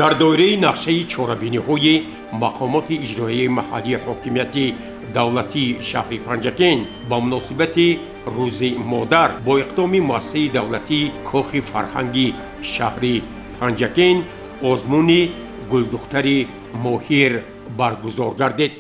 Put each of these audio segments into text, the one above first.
Дар доираи нақшаи чорабиниҳои мақомоти иҷроияи маҳаллии ҳокимияти давлатии шаҳри Панҷакент ба муносибати Рӯзи модар бо иқдоми муассисаи давлатии Кохи фарҳанги шаҳри Панҷакент озмуни гулдухтари моҳир баргузор гардид.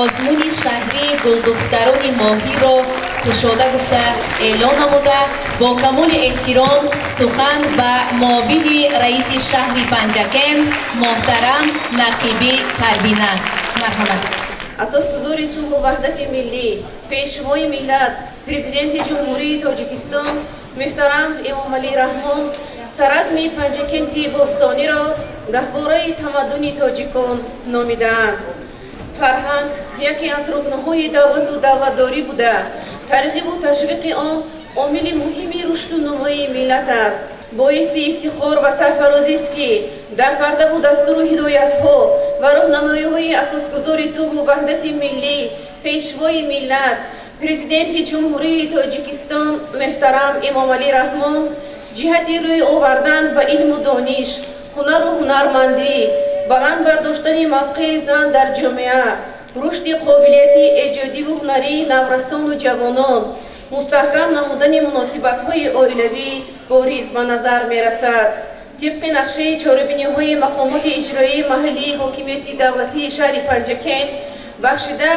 Озмуни шаҳрии гулдухтарони моҳирро кушода гуфта эълон намуда, бо камоли эҳтиром сухан ба муовини раиси шаҳри Панҷакент муҳтарам Нақибӣ Парвина. Марҳамат. Асосгузори сулҳу ваҳдати миллӣ, Пешвои миллат, Президенти Ҷумҳурии Тоҷикистон муҳтарам Эмомалӣ Раҳмон саразми Панҷакенти бостониро гаҳвораи тамаддуни тоҷикон номидаанд. Фарҳанг яке аз рукнҳои давлату давлатдорӣ буда, тарғибу ташвиқи он омили муҳими рушду нумӯи миллат аст. Боиси ифтихор ва сарфарозист, ки дар партаву дастуру ҳидоятҳо ва роҳнамоиҳои асосгузори сулҳу ваҳдати миллӣ, Пешвои миллат, Президенти Ҷумҳурии Тоҷикистон муҳтарам Эмомалӣ Раҳмон ҷиҳати рӯй овардан ба илму дониш, ҳунару ҳунармандӣ, баланд бардоштани мавқеи зан дар ҷомеа, рушди қобилияти эҷодиву ҳунарии наврасону ҷавонон, мустаҳкам намудани муносибатҳои оилавӣ бориз ба назар мерасад. Тибқи нақшаи чорабиниҳои мақомоти иҷроии маҳаллии ҳокимияти давлатии шаҳри Панҷакент бахшида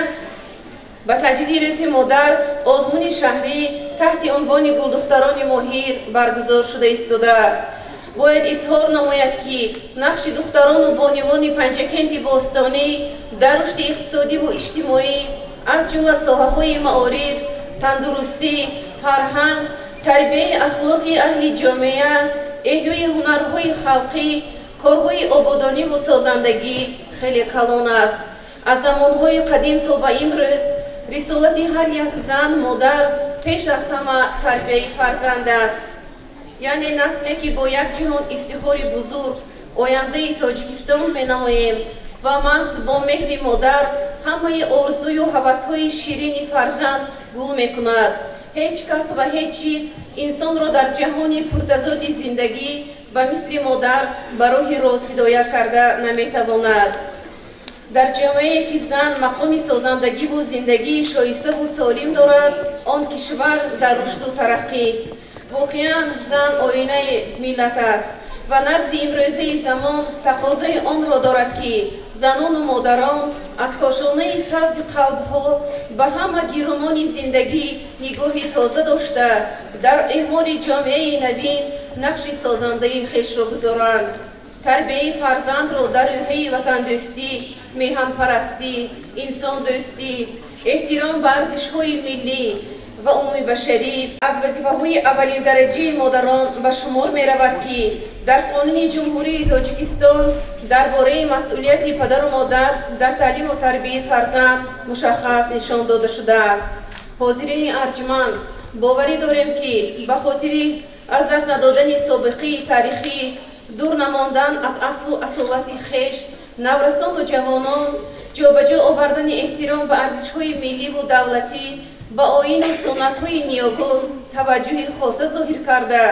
ба таҷлили Рӯзи модар озмуни шаҳрӣ таҳти унвони Гулдухтарони моҳир баргузор шуда истодааст. Бояд изҳор намояд, ки нақши духтарону бонувони Панҷакенти бостонӣ дар рушди иқтисодиву иҷтимоӣ, аз ҷумла соҳаҳои маориф, тандурустӣ, фарҳанг, тарбияи ахлоқи аҳли ҷомеа, эҳёи ҳунарҳои халқӣ, корҳои ободониву созандагӣ хеле калон аст. Аз замонҳои қадим то ба имрӯз рисолати ҳар як зан модар пеш аз ҳама тарбияи фарзанд аст. Яъне насле, ки бо як ҷиҳон ифтихори бузург ояндаи Тоҷикистон менамоем ва маҳз бо меҳри модар ҳамаи орзую ҳавасҳои ширини фарзанд гул мекунад. Ҳеҷ кас ва ҳеҷ чиз инсонро дар ҷаҳони пуртазоди зиндагӣ ба мисли модар ба роҳи рост ҳидоят карда наметавонад. Дар ҷомеае, ки зан мақоми созандагиву зиндагии шоиставу солим дорад, он кишвар дар рушду тараққист. Воқеан, зан оинаи миллат аст ва набзи имрӯзаи замон тақозои онро дорад, ки занону модарон аз кошонаи сабзи қалбҳо ба ҳама гирумони зиндагӣ нигоҳи тоза дошта, дар эъмори ҷомеаи навин нақши созандаи хешро гузоранд. Тарбияи фарзандро дар рӯҳияи ватандӯстӣ, меҳанпарастӣ, инсондӯстӣ, эҳтиром ба арзишҳои миллӣ ва умумибашарӣ аз вазифаҳои аввалиндараҷаи модарон ба шумор меравад, ки дар Қонуни Ҷумҳурии Тоҷикистон дар бораи масъулияти падару модар дар таълиму тарбияи фарзанд мушаххас нишон дода шудааст. Ҳозирини арҷманд, боварӣ дорем, ки ба хотири аз даст надодани собиқаи таърихӣ, дур намондан аз аслу асолати хеш, наврасону ҷавонон, ҷобаҷо овардани эҳтиром ба арзишҳои милливу давлатӣ, ба оину суннатҳои ниёгон таваҷҷӯҳи хоса зоҳир карда,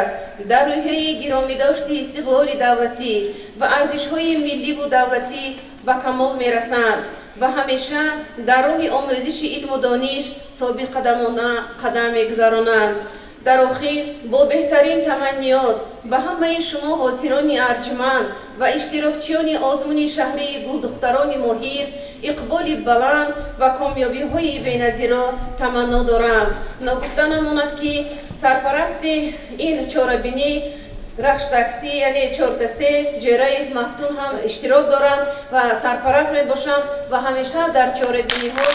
дар рӯҳияи гиромидошти истиқлоли давлатӣ ва арзишҳои милливу давлатӣ ба камол мерасанд ва ҳамеша дар роҳи омӯзиши илму дониш собитқадамона қадам мегузаронанд. Дар охир бо беҳтарин таманниёт ба ҳамаи шумо ҳозирони арҷманд ва иштирокчиёни озмуни шаҳрии Гулдухтарони моҳир иқболи баланд ва комёбиҳои беназирро таманно дорам. Ногуфта намонад, ки сарпарасти ин чорабинӣ Рахш такси, яъне чортасе Ҷӯраев Мафтун ҳам иштирок доранд ва сарпараст мебошанд ва ҳамеша дар чорабиниҳо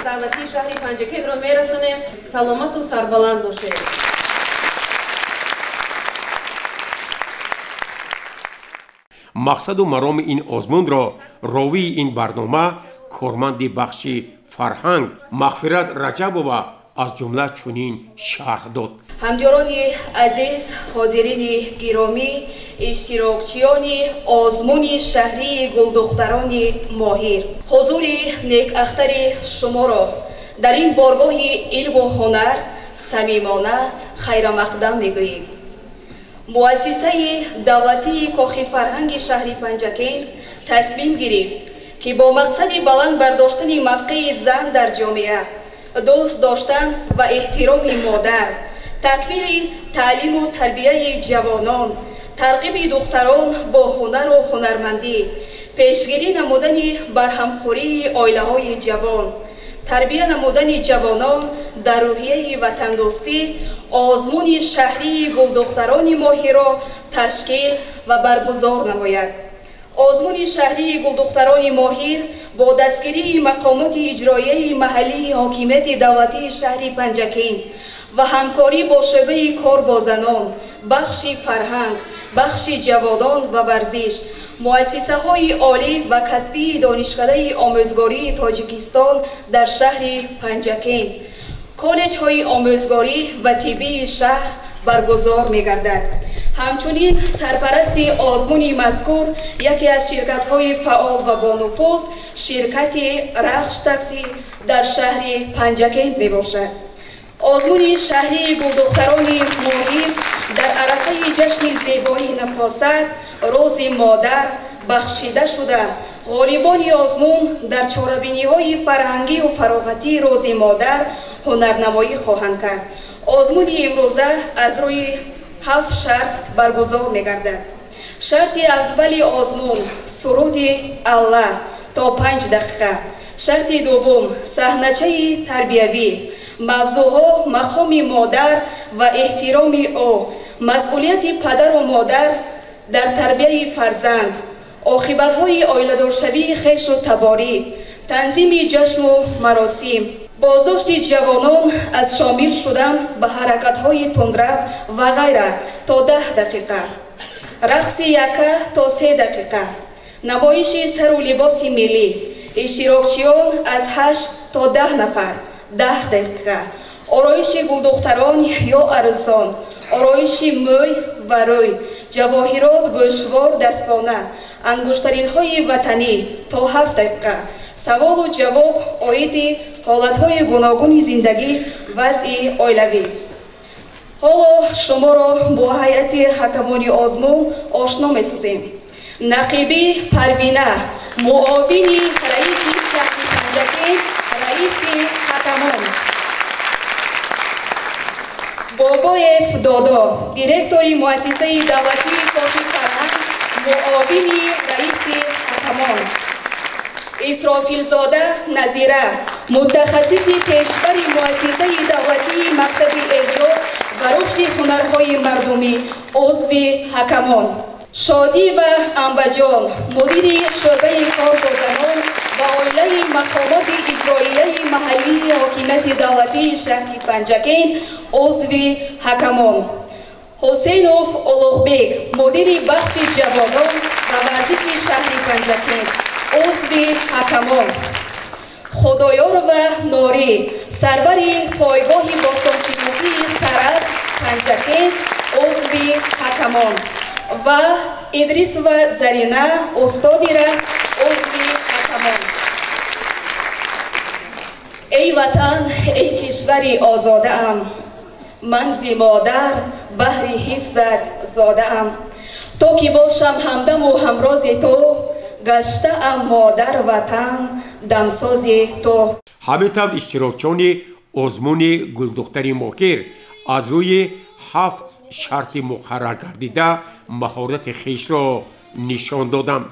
давлатии шаҳри Панҷакентро мерасонем. Саломату сарбаланд бошед. Мақсаду мароми ин озмунро ровии ин барнома, корманди бахши фарҳанг Мағфират Раҷабова аз ҷумла чунин шарҳ дод. Ҳамдиёрони азиз, ҳозирини гиромӣ, иштирокчиёни озмуни шаҳрии Гулдухтарони моҳир, ҳузури некахтари шуморо дар ин боргоҳи илму ҳунар самимона хайрамақдам мегӯем. Муассисаи давлатии Кохи фарҳанги шаҳри Панҷакент тасмим гирифт, ки бо мақсади баланд бардоштани мавқеи зан дар ҷомеа, дӯст доштан ва эҳтироми модар, такмили таълиму тарбияи ҷавонон, тарғиби духтарон бо ҳунару ҳунармандӣ, пешгирӣ намудани барҳамхӯрии оилаҳои ҷавон, Тарбия намудани ҷавонон дар рӯҳияи ватандӯстӣ озмуни шаҳрии гулдухтарони моҳиро ташкил ва баргузор намояд. Озмуни шаҳрии гулдухтарони моҳир бо дастгирии мақомоти иҷроияи маҳаллии ҳокимияти давлатии шаҳри Панҷакент ва ҳамкорӣ бо шӯъбаи кор бо занон, бахши фарҳанг, бахши ҷавонон ва варзиш, муассисаҳои олӣ ва касбии Донишкадаи омӯзгории Тоҷикистон дар шаҳри Панҷакент, коллеҷҳои омӯзгорӣ ва тиббии шаҳр баргузор мегардад. Ҳамчунин сарпарасти озмуни мазкур яке аз ширкатҳои фаъол ва бонуфуз ширкати Рахш таксӣ дар шаҳри Панҷакент мебошад. Озмуни шаҳрии гулдухтарони моҳир дар арафаи ҷашни зебоии нафосат, рӯзи модар бахшида шуда, ғолибони озмун дар чорабиниҳои фарҳангию фароғатии рӯзи модар ҳунарнамоӣ хоҳанд кард. Озмуни имрӯза аз рӯи 7 шарт баргузор мегардад. Шарти аввали озмун суруди Аллаҳ то 5 дақиқа. Шарти дуввум саҳначаи тарбиявӣ, мавзӯъҳо мақоми модар ва эҳтироми ӯ, масъулияти падару модар дар тарбияи фарзанд, оқибатҳои оиладоршавии хешу таборӣ, танзими ҷашну маросим, боздошти ҷавонон аз шомил шудан ба ҳаракатҳои тундрав ва ғайра то 10 дақиқа, рақси яка то 3 дақиқа, намоиши сару либоси миллӣ, иштирокчиён аз 8 то 10 нафар 10 дақиқа, ороиши гулдухтарон ё арӯсон, ороиши мӯй ва рӯй, ҷавоҳирот, гӯшвор, дастбона, ангуштаринҳои ватанӣ то 7 дақиқа, саволу ҷавоб оиди ҳолатҳои гуногуни зиндагӣ, вазъи оилавӣ. Ҳоло шуморо бо ҳайати ҳакамони озмун ошно месозем. Нақибӣ Парвина, муовини раиси шаҳри Панҷакент, раиси ҳакамон. Бобоев Додо, директори муассисаи давлатии Кохи фарҳанг, муовини раиси ҳакамон. Исрофилзода Назира, мутахассиси пешбари муассисаи давлатии мактаби эҳё ва рушди ҳунарҳои мардумӣ, узви ҳакамон. Шодиева Амбаҷон, мудири шӯъбаи кор бо занон ва оилаи мақомоти иҷроияи маҳаллии ҳокимияти давлатии шаҳри Панҷакент, узви ҳакамон. Ҳусейнов Улуғбек, мудири бахши ҷавонон ва варзиши шаҳри Панҷакент, узви ҳакамон. Худоёрова Норӣ, сарвари пойгоҳи бостоншиносии Саразм, Панҷакент, узви ҳакамон. Ва Идрисова Зарина, устоди рақс, узви ҳакамон. Эй ватан, эй кишвари озодаам, ман зи модар баҳри ҳифзат зодаам. То ки бошам ҳамдаму ҳамрози ту, гаштаам модар ватан дамсози ту. Ҳамин тавр иштирокчиёни озмуни гулдухтари моҳир аз рӯи 7 шарти муқаррар гардида маҳорати хешро нишон доданд.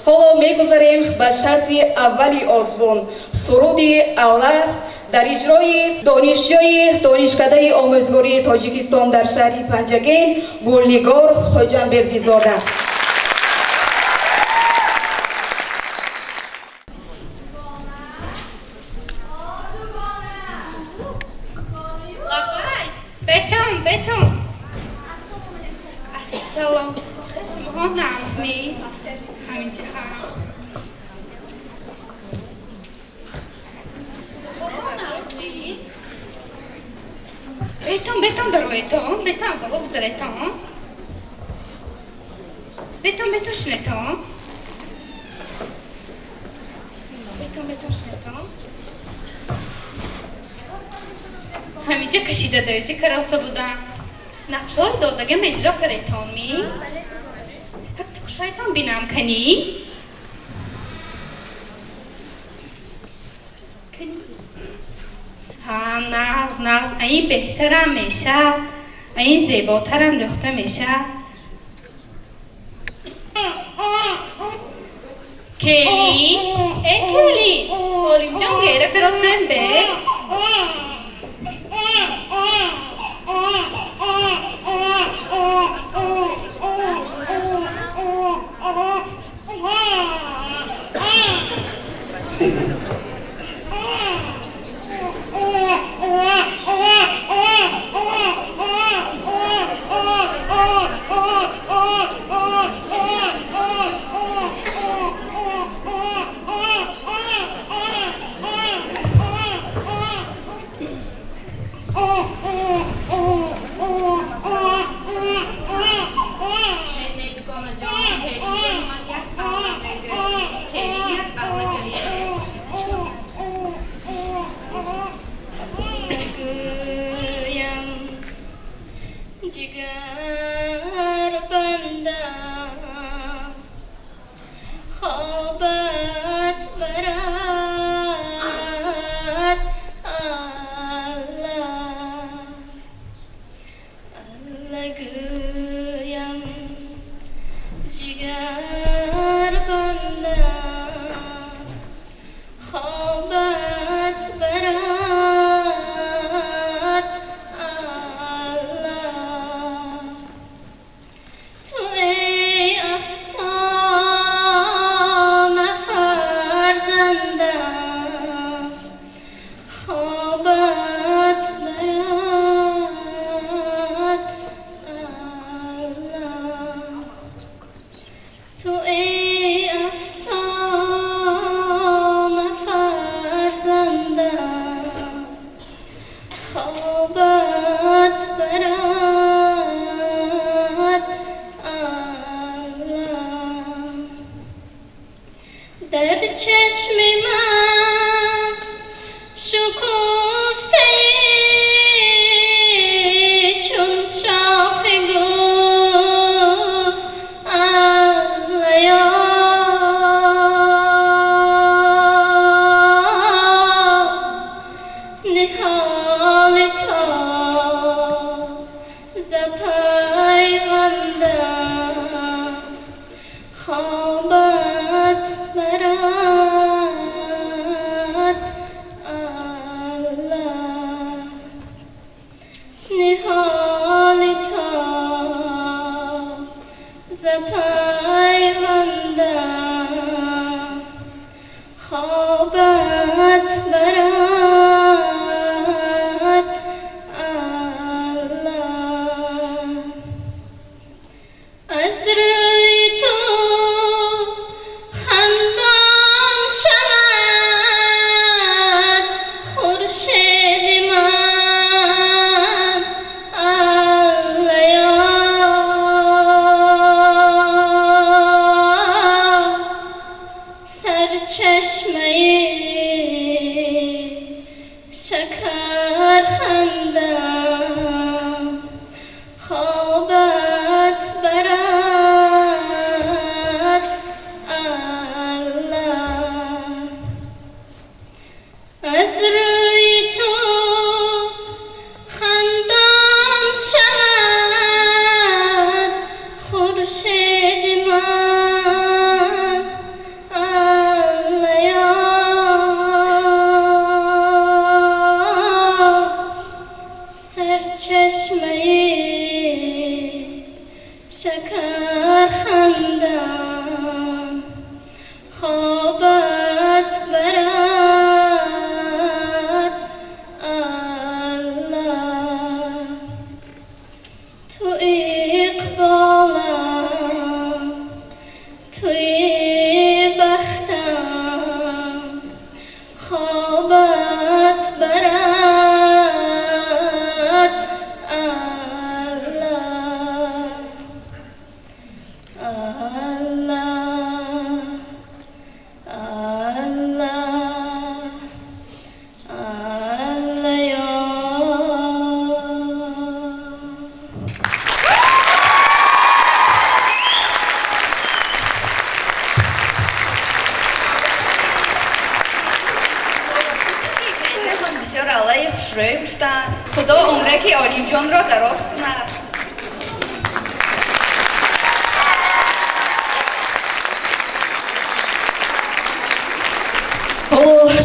Ҳоло мегузарем ба шарти аввали озмун суруди Аллаҳ дар иҷрои донишҷӯи Донишкадаи омӯзгории Тоҷикистон дар шаҳри Панҷакент Гулнигор Хоҷамбердизода. Бетон, бетон. Ассалом. Шумо нағзмӣ? Ҳаминҷа ҳам. Бетон, бетон дароетон, бетон боло гузаретон. Бетон, бетон шинетон. Бетон, бетон шинетон. Ҳаминҷа кашида доизи кароса будам. Нақшҳои додагам иҷро каретон ми? Ҳатто кушоятон бинам канӣ? Ҳа, нағз, нағз, ин беҳтарам мешавад, ин зеботарам дӯхта мешавад. Келин, э келин, Олимҷон гера каросем бе.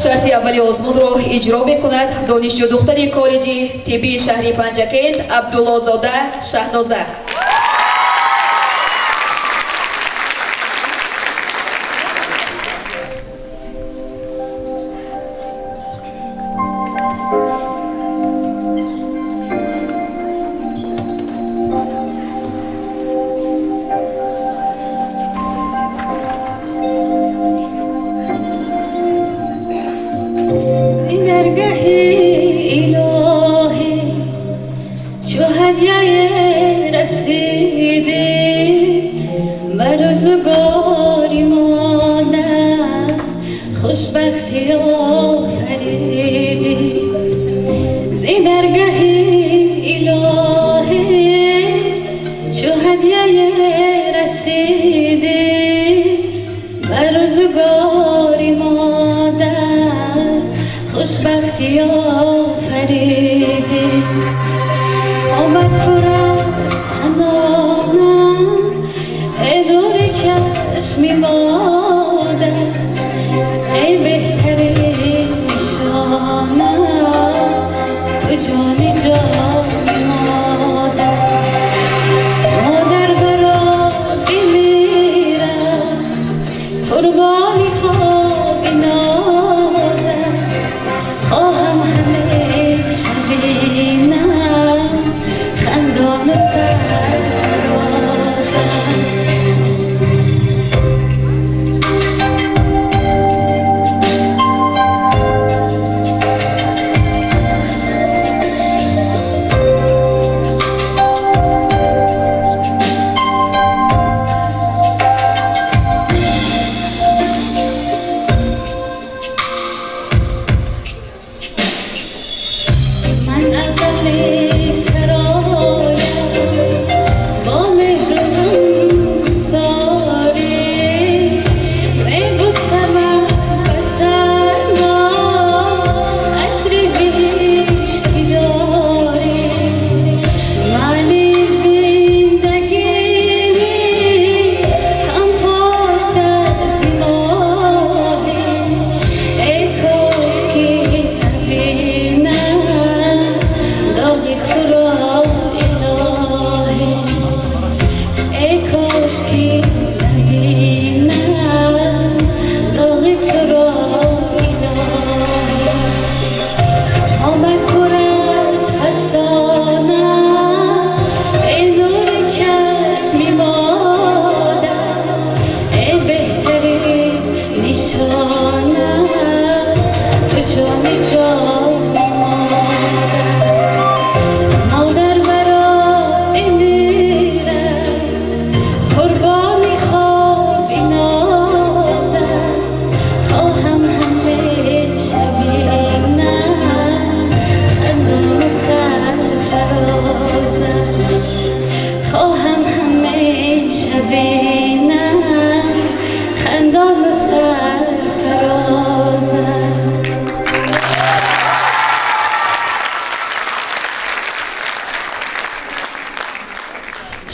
Шарти аввали озмунро иҷро мекунад донишҷӯ духтари коллеҷи тиббии шаҳри Панҷакент Абдуллозода Шаҳноза.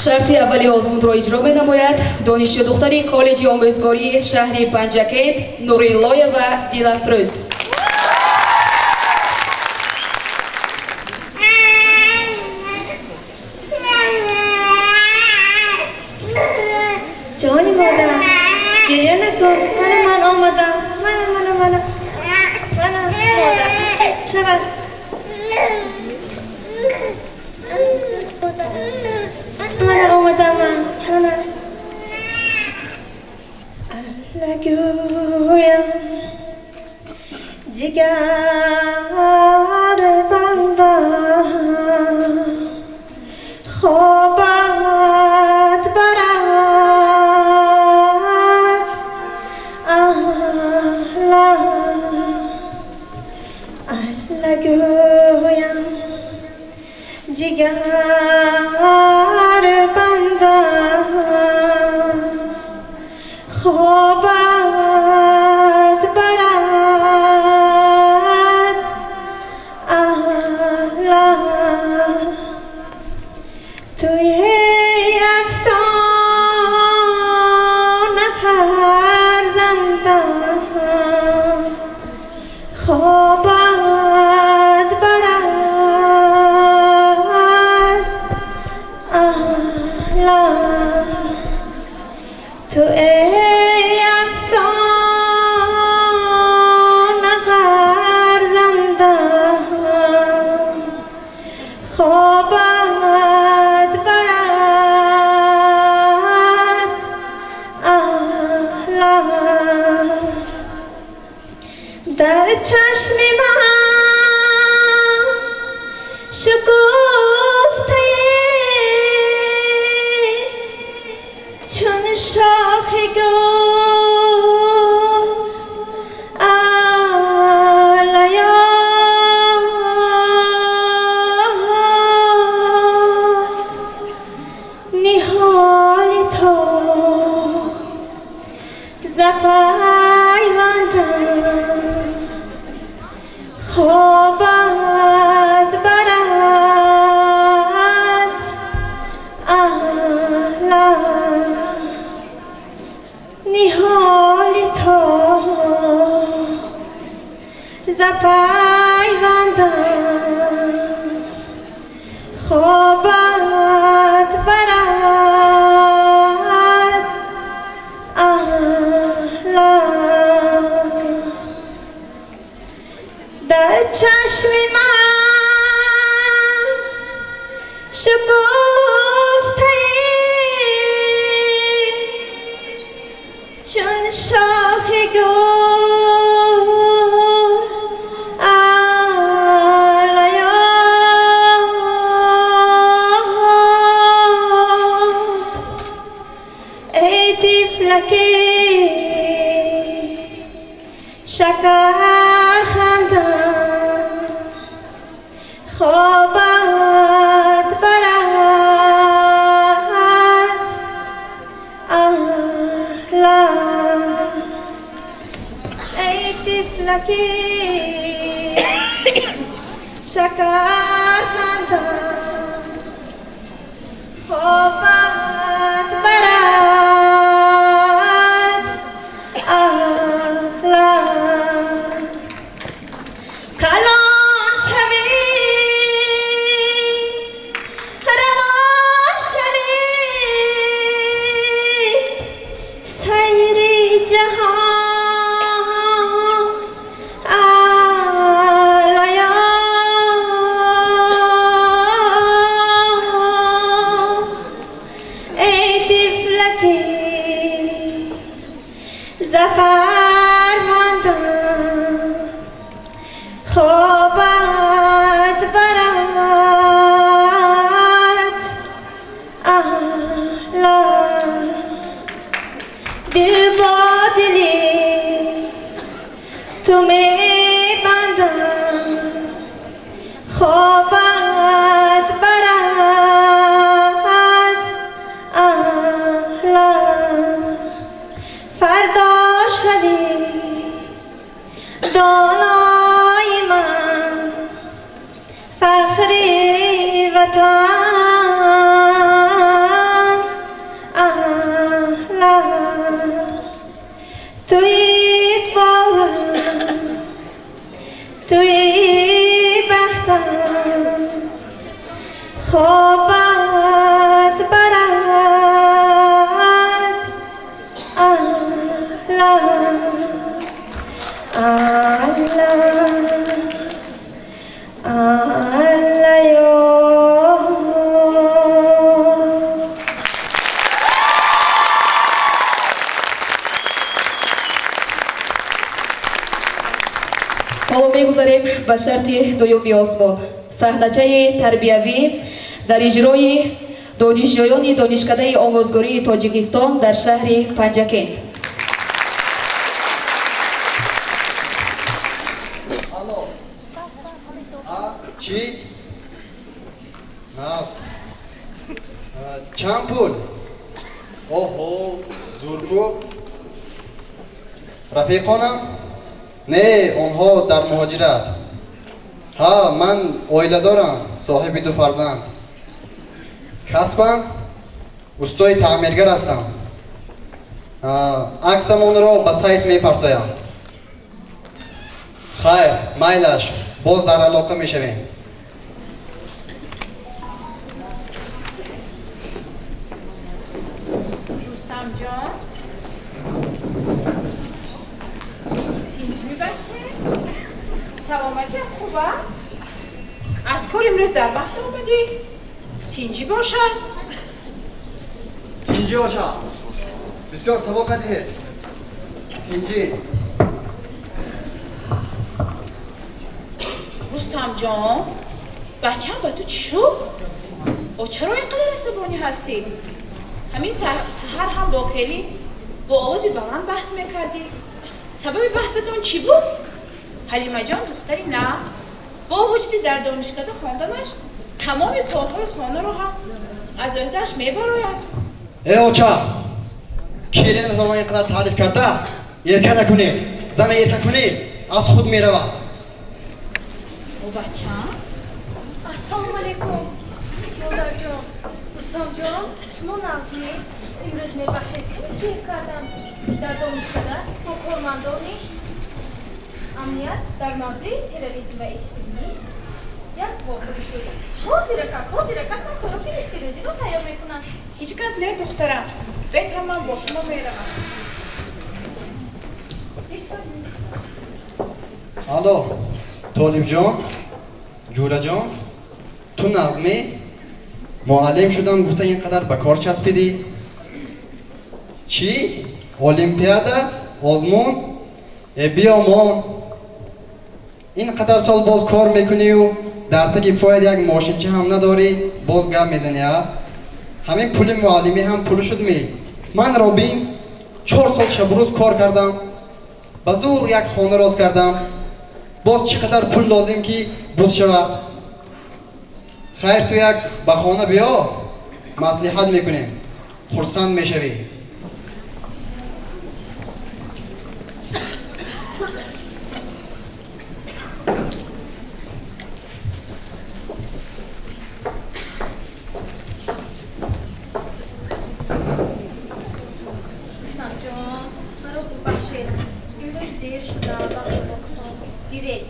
Шарти аввали озмунро иҷро менамояд донишҷӯ духтари коллеҷи омӯзгории шаҳри Панҷакент Нуриллоева Дилафрӯз. Ҷони модар, гиря накун, мана ман омадам, мана мана мана мана модар шавад. Мана омадам ман, мана. Нагӯям ҷигар бандам, хобат барад аҳла. Нагӯям ҷигар бандам, хобат барад аҳла. Туи афсона фарзандам, Дар чашми ман шукуфтаи чун шохи гул алая ниҳоли то запайвандам خوابت برد اهلا نهال تا زپیوندم خوابت برد اهلا در چشم من شکفته چون شاخ گل علیا ای طفلک شکر خندم خوابت برد اهلا ای طفلکی شکر خندم خوابت برد اهلا کلان شوی روان شوی سیر جهان علیا ای طفلکی ظفر ماندم خوابت برد اهلا دل با دلی تو می بندم خوابت برد اهلا فردا شوی دانای من فخری وطن اهلا توی باور توی بختم خوابت برد اهلا الله الله. ҳоло мегузарем ба шарти дуюми озмун. Саҳначаи тарбиявӣ дар иҷрои донишҷӯёни Донишкадаи омӯзгории Тоҷикистон дар шаҳри Панҷакент. Алло. Чӣ? Нафс. Чанд пул? Оҳо, зургу. Рафиқонам? Не, онҳо дар муҳоҷират. Ҳа, ман оила дорам, соҳиби ду фарзанд. Касбам устои таъмиргар ҳастам. Аксамонро ба сайт мепартоям. Хайр, майлаш, боз дар алоқа мешавем. Рустамҷон, тинҷми бача? Саломатият хуб аст? Аз кор имрӯз дар вақт омадӣ? Тинҷӣ бошад? Тинҷӣ бошад. Бисёр савол надиҳед. Тинҷӣ. Рустамҷон, бачам ба ту чӣ шуд? О чаро ин қадар асабонӣ ҳастӣ? Ҳамин саҳар ҳам бо келин бо овози баланд баҳс мекардӣ. Сабаби баҳсатон чӣ буд? Ҳалимаҷон духтари нағз, бо вуҷуди дар донишкада хонданаш тамоми корҳои хонаро ҳам аз ӯҳдааш мебарояд. Э оча, келинатонро ин қадар таъриф карда ерка накунед. Зана ерка кунед, аз худ меравад. О бачам? Ассалому алайкум, модарҷон. Рустамҷон, шумо нағзме? Имрӯз мебахшед, каме дер кардам. Дар донишкада бо кормандони амният дар мавзӯи терроризм ва экстремизм як вохӯрӣ шуд. Ҳозиракак ман хӯроки нисфирӯзиро тайёр мекунам. Ҳеҷ гап не, духтарам. Бед ҳам ман бо шумо меравам. Ҳеҷ гап не. Алло, Толибҷон, Ҷӯраҷон, ту нағзме? Муаллим шудам гуфта ин қадар ба кор часпидӣ? Чӣ? Олимпиада? Озмун? Э биёмон. Ин қадар сол боз кор мекунию дар таги поят як мошинча ҳам надорӣ, боз гап мезанӣ, а? Ҳамин пули муаллимӣ ҳам пулу шудмӣ? Ман Робин 4 сол шабурӯз кор кардам, ба зур як хона рост кардам. Боз чӣ қадар пул лозим ки буд шавад? Хайр, ту як ба хона биё, маслиҳат мекунем, хурсанд мешавӣ. Рустамҷон, маро бубахшед. Имрӯз дер шуда ба хӯрокатон. Гиред.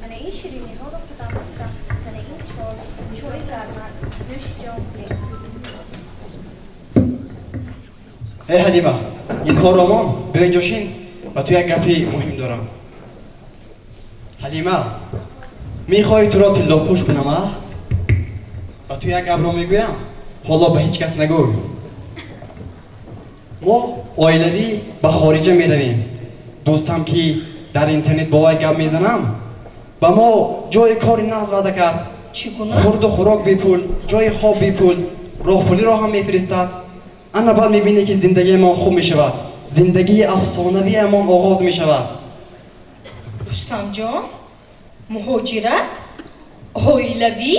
Ана ин шириниҳоро худам пухтам. Ана ин чой, чои гармак. Нӯши ҷон кунед. Э Ҳалима, инҳоро мон, биё инҷо шин, ба ту як гапи муҳим дорам. Ҳалима, мехоҳӣ туро тиллопӯш кунам, а? Ба ту як гапро мегӯям, ҳоло ба ҳеҷ кас нагӯй. Мо оилавӣ ба хориҷа меравем. Дӯстам ки дар интернет бо вай гап мезанам, ба мо ҷои кори нағз ваъда кард. Чӣ гуна? Хурду хӯрок бепул, ҷои хоб бепул, роҳпулиро ҳам мефиристад. Ана баъд мебинӣ ки зиндагиамон хуб мешавад. Зиндагии афсонавиамон оғоз мешавад. Рустамҷон, муҳоҷират? Оилавӣ?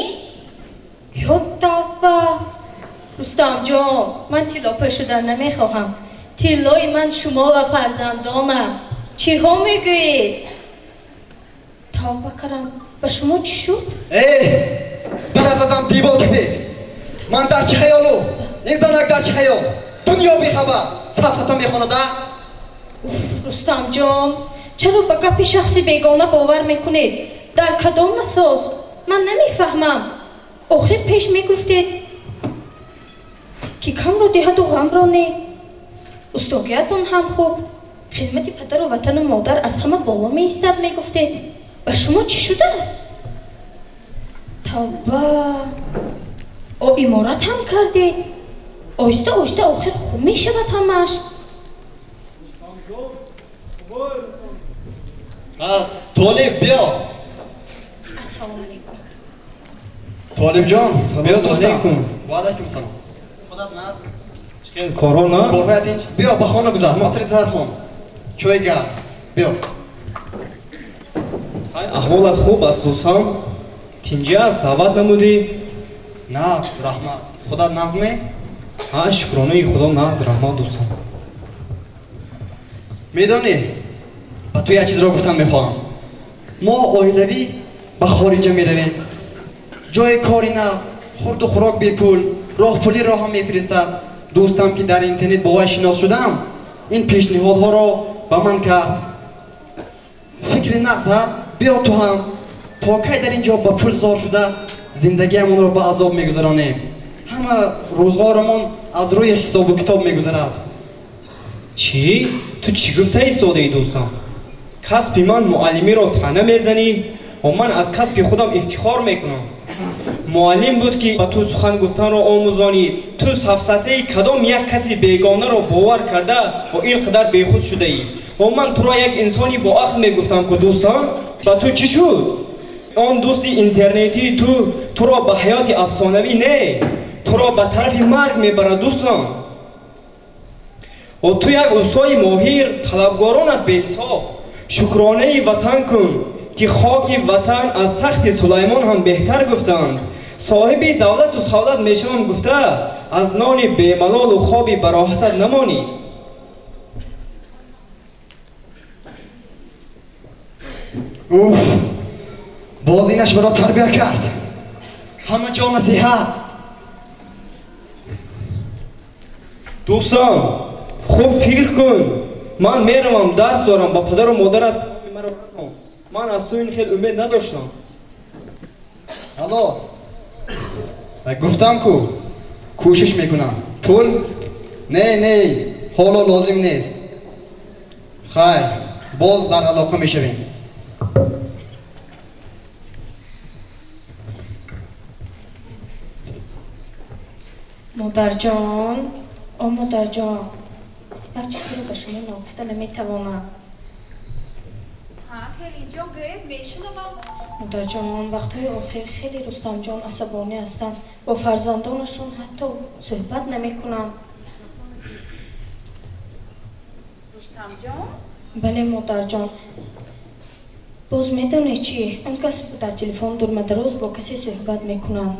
Ё тавба! Рустамҷон, ман тиллопӯш шудан намехоҳам. Тиллои ман шумо ва фарзандонам. Чиҳо мегӯед? Тавба кардам. Ба шумо чӣ шуд? Э, дар задам девор кафед. Ман дар чӣ хаёлу? Ин занак дар чӣ хаёл? Дунё бехабар, сафсата мехонад, а? Уф, Рустамҷон, чаро ба гапи шахси бегона бовар мекунед? Дар кадом асос? Ман намефаҳмам. Охир пеш мегуфтед, ки камро диҳаду ғамро не. Устогиятон ҳам хуб. Хизмати падару ватану модар аз ҳама боло меистад, мегуфтед. Ба шумо чӣ шудааст? Тавба! О иморат ҳам кардед. Оҳиста оҳиста охир хуб мешавад ҳамаш. Толиб, биё. Ассалому алайкум. Толибҷон, биё дӯстам. Ва алайкум салом. Худат нағз? Корҳо нағз? Корҳоят инҷ? Биё ба хона гузар, масри зархон. Чойи гарм. Биё. Хай, аҳволат хуб аст, дӯстам? Тинҷӣ аст, даъват намудӣ? Нағз, раҳмат. Худат нағз ме? Ҳа, шукронаи Худо нағз, раҳмат, дӯстам. Медонӣ, ба ту як чизро гуфтан мехоҳам. Мо оилавӣ ба хориҷа меравем. Ҷои кори нағз, хурду хӯрок бепул, роҳпулиро ҳам мефиристад. Дӯстам ки дар интернет бо вай шинос шудам, ин пешниҳодҳоро ба ман кард. Фикри нағз, ҳа? Биё ту ҳам. То кай дар ин ҷо ба пул зор шуда зиндагиамонро ба азоб мегузаронем? Ҳама рӯзғорамон аз рӯи ҳисобу китоб мегузарад. Чӣ? Ту чӣ гуфта истодаӣ, дӯстам? Касби ман муаллимиро таъна мезанӣ ва ман аз касби худам ифтихор мекунам. Муаллим буд ки ба ту сухан гуфтанро омӯзонид. Ту сафсатаи кадом як каси бегонаро бовар карда ва ин қадар бехуд шудаӣ. Ва ман туро як инсони боақл мегуфтам ку, дӯстам, ба ту чӣ шуд? Он дӯсти интернетии ту туро ба ҳаёти афсонавӣ не, туро ба тарафи марг мебарад, дӯстон. О ту як устои моҳир, талабгоронат беҳисоб. Шукронаи ватан кун, ки хоки ватан аз тахти Сулаймон ҳам беҳтар гуфтанд. Соҳиби давлату савлат мешавам гуфта, аз нони бемалолу хоби бароҳатат намонӣ. Уф, боз инаш маро тарбия кард. Ҳама ҷо насиҳат. Дӯстам, хуб фикр кун. Ман меравам, дарс дорам, ба падару модарат маро расон. Ман аз ту ин хел умед надоштам. Алло, гуфтам ку, кӯшиш мекунам. Пул? Не, не, ҳоло лозим нест. Хайр, боз дар алоқа мешавем. Модарҷон, о модарҷон, як чизеро ба шумо ногуфта наметавонам. Ҳа, келинҷон, гӯед, мешунавам. Модарҷон, вақтҳои охир хеле Рустамҷон асабонӣ ҳастанд. Бо фарзандонашон ҳатто суҳбат намекунанд. Рустамҷон? Бале, модарҷон. Боз медонед чӣ? Он кас дар телефон дурмадароз бо касе суҳбат мекунанд.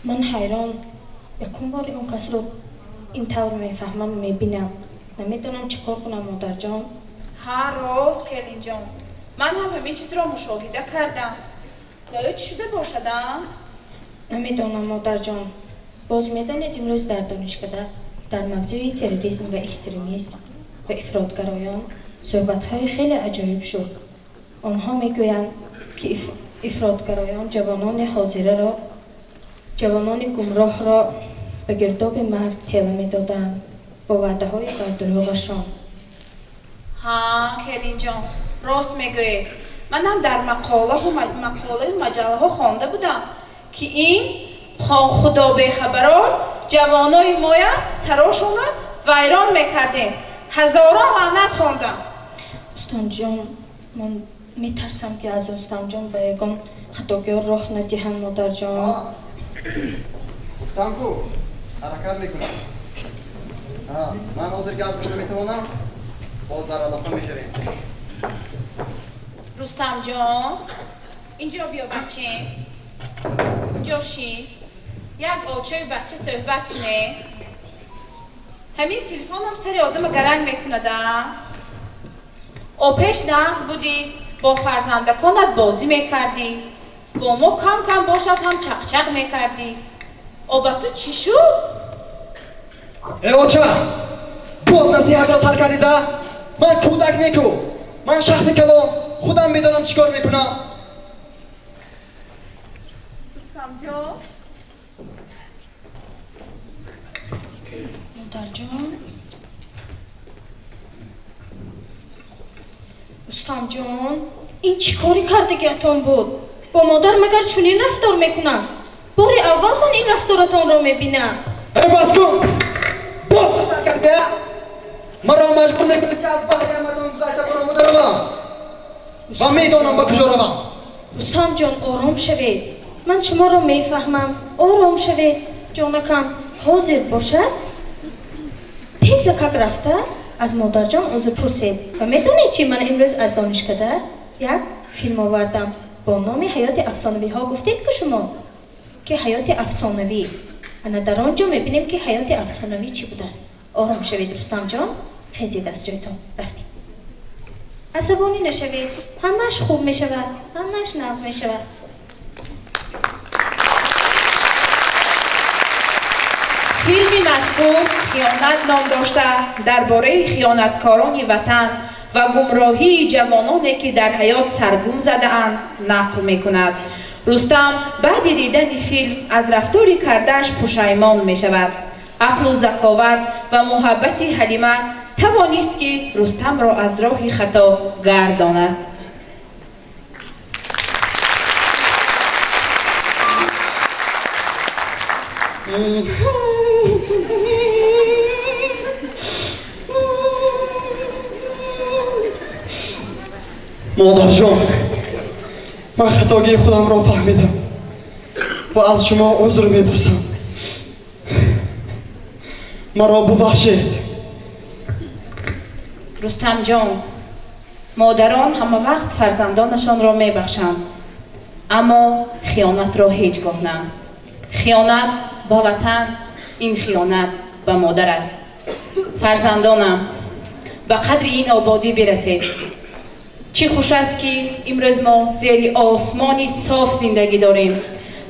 Ман ҳайрон, якум бори он касро ин тавр мефаҳмам, мебинам. Намедонам чӣ кор кунам, модарҷон. Ҳа, рост, келинҷон. Ман ҳам ҳамин чизро мушоҳида кардам. Ё чӣ шуда бошад, а? Намедонам, модарҷон. Боз медонед, имрӯз дар донишкада дар мавзӯи терроризм ва экстремизм ва ифротгароён суҳбатҳои хеле аҷоиб шуд. Онҳо мегӯянд, ки ифротгароён ҷавонони ҳозираро, ҷавонони гумроҳро ба гирдоби марг тела медоданд бо ваъдаҳои бардурӯғашон. Ҳа, келинҷон, рост мегӯед. Манам дар мақолаю маҷаллаҳо хонда будам, ки ин худобехабарон ҷавонои моя сарошонро вайрон мекардем. Ҳазорон лаънат хондам. Рустамҷон, ман метарсам, ки аз Рустамҷон ба ягон хатогиҳо роҳ надиҳам, модарҷон. Гуфтам ку, ҳаракат мекунам. Ман ҳозир гап зада наметавонам, боз дар алоқа мешавем. Рустамҷон, инҷо биё, бачем. Инҷо шин. Як очои бача суҳбат кунем. Ҳамин телефонам сари одама гаранг мекунада. О пеш нағз будӣ, бо фарзандаконат бозӣ мекардӣ. Бо мо кам-кам бошад ҳам чақчақ мекардӣ. О ба ту чӣ шуд? Э оча, боз насиҳатро сар кардида? Ман кӯдак неку. Ман шахси калон, худам медонам чӣ кор мекунам. Рустамҷон. Модарҷон, Рустамҷон, ин чӣ кори кардагиатон буд? Бо модар магар чунин рафтор мекунам? Бори аввал ман ин рафторатонро мебинам. Э бас кун! Боз сар кардия? Маро маҷбур мекунед, ки аз баҳри ҳаматон гузашта баромада равам. Ва медонам ба куҷо равам. Рустамҷон, ором шавед. Ман шуморо мефаҳмам. Ором шавед, ҷонакам. Ҳозир бошад, тезакак рафта аз модарҷон узр пурсед. Ва медонед чӣ? Ман имрӯз аз донишкада як филм овардам бо номи ҳаёти афсонавиҳо. Гуфтед ку шумо, ки ҳаёти афсонавӣ. Ана дар он ҷо мебинем, ки ҳаёти афсонавӣ чӣ будааст. Ором шавед, Рустамҷон. Хезед аз ҷойтон, рафтем. Асабонӣ нашавед, ҳамааш хуб мешавад, ҳамааш нағз мешавад. Филми мазкур хиёнат ном дошта, дар бораи хиёнаткорони ватан ва гумроҳии ҷавононе, ки дар ҳаёт саргум задаанд, нақл мекунад. Рустам баъди дидани филм аз рафтори кардааш пушаймон мешавад. Ақлу заковат ва муҳаббати Ҳалима тавонист, ки Рустамро аз роҳи хато гардонад. Модарҷон, Ман хатогии худамро фаҳмидам ва аз шумо узр мепурсам. Маро бубахшед. Рустамҷон, модарон ҳама вақт фарзандонашонро мебахшанд, аммо хиёнатро ҳеҷ гоҳ на. Хиёнат ба ватан ин хиёнат ба модар аст. Фарзандонам, ба қадри ин ободӣ бирасед. Чӣ хуш аст, ки имрӯз мо зери осмони соф зиндагӣ дорем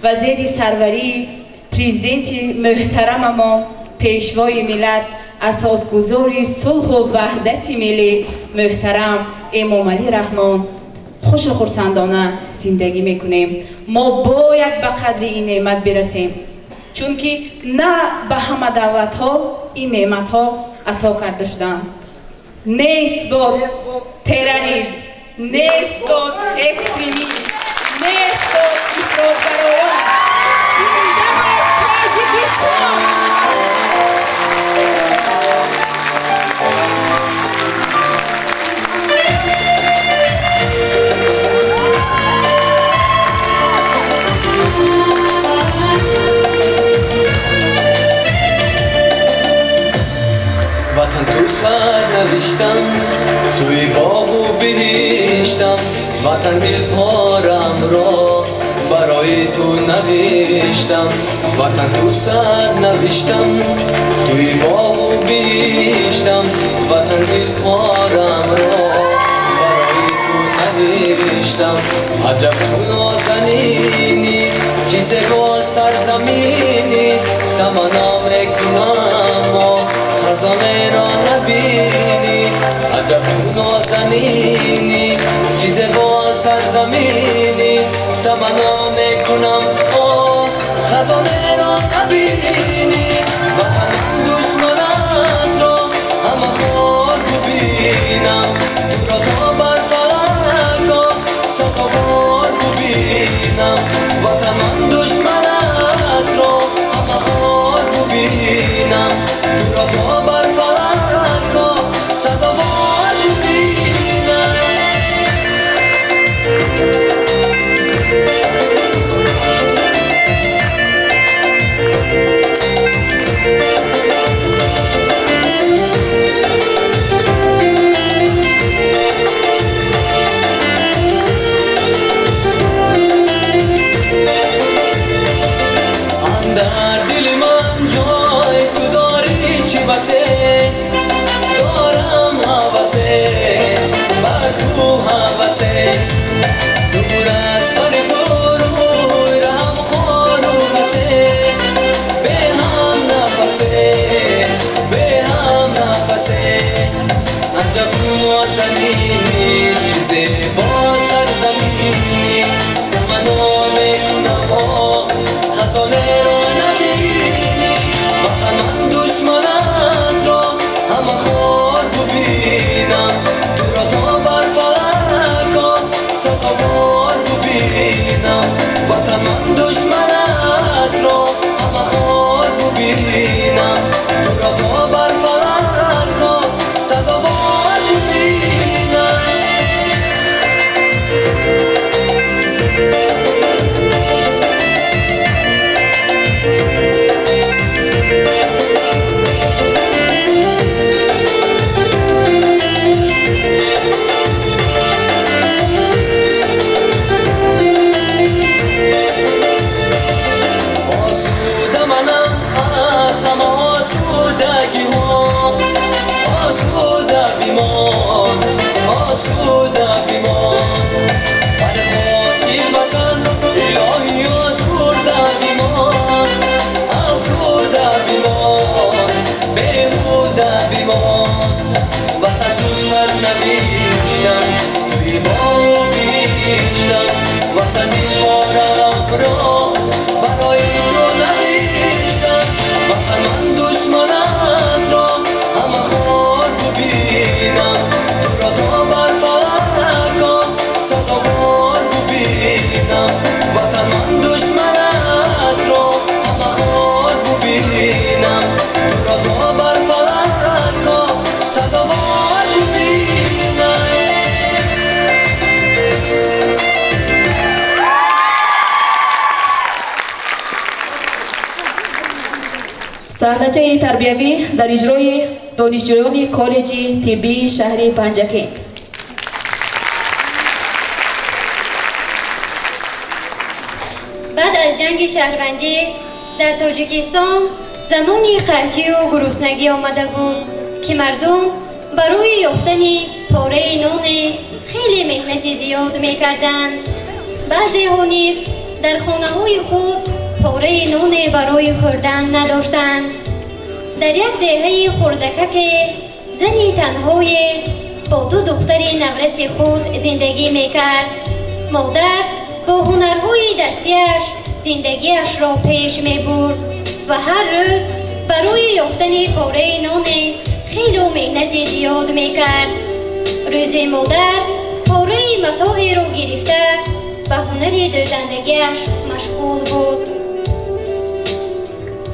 ва зери сарварии президенти муҳтарамамон, пешвои миллат, асосгузори сулҳу ваҳдати миллӣ муҳтарам Эмомалӣ Раҳмон хушу хурсандона зиндагӣ мекунем. Мо бояд ба қадри ин неъмат бирасем, чунки на ба ҳама давлатҳо ин неъматҳо ато карда шудаанд. Нест бод терроризм, нест бод экстремизм, нест бод ифротгароён. Зинда бод Тоҷикистон! Ватан ту сар навиштам, туи боғу биҳиштам, ватан дилпорамро барои ту навиштам. Ватан ту сар навиштам, туи боғу биҳиштам, ватан дилпорамро барои ту навиштам. Аҷаб ту нозанинӣ, чӣ зебо сарзаминӣ, таманно мекунам хазонеро набинӣ. Аҷаб ту нозанинӣ, чӣ зебо сарзаминӣ, таманно мекунам хазонеро набинӣ. Ватанам душманатро ҳама хор бубинам, туро то бар фалакҳо сазовор бубинам. Ватанам душманатро ҳама хор бубинам, туро то бар фалакҳо сазовор бубинам. Андар дили ман ҷой ту дорӣ, чӣ басе дорам ҳавасе, бар ту ҳавасе. Дур аз бари ту рӯй раҳам хору хасе, беҳам нафасе, беҳам нафасе. Аҷаб ту нозанинӣ, чӣ зебо сарзаминӣ, таманно мекунам хазонеро набинӣ. Ватанам душманатро ҳама хор бубинам, туро то бар фалакҳо сазовор бубинам. Ватанам душманатро ҳама хор бубинам, туро то бар фалакҳо сазовор бубинам. Осуда манам аз ҳама осудагиҳо, осуда бимон, осуда бимон. Бар хоки ватан илоҳӣ осуда бимон, осуда бимон, беҳуда бимон. Ватан ту сар навиштам, туи боғу биҳиштам, ватан дилпорамро барои ту навиштам. Ватанам душманатро ҳама хор бубинам, туро то бар фалакҳо Саҳначаи тарбиявӣ дар иҷрои донишҷӯёни коллеҷи тиббии шаҳри Панҷакент. Баъд аз ҷанги шаҳрвандӣ дар Тоҷикистон замони қаҳтию гуруснагӣ омада буд, ки мардум барои ёфтани пораи ноне хеле меҳнати зиёд мекарданд. Баъзеҳо низ дар хонаҳои худ пораи ноне барои хӯрдан надоштанд. Дар як деҳаи хурдакаке зани танҳое бо ду духтари навраси худ зиндагӣ мекард. Модар бо ҳунарҳои дастиаш зиндагиашро пеш мебурд ва ҳар рӯз барои ёфтани пораи ноне хело меҳнати зиёд мекард. Рӯзе модар пораи матоеро гирифта ба ҳунари дӯзандагиаш машғул буд.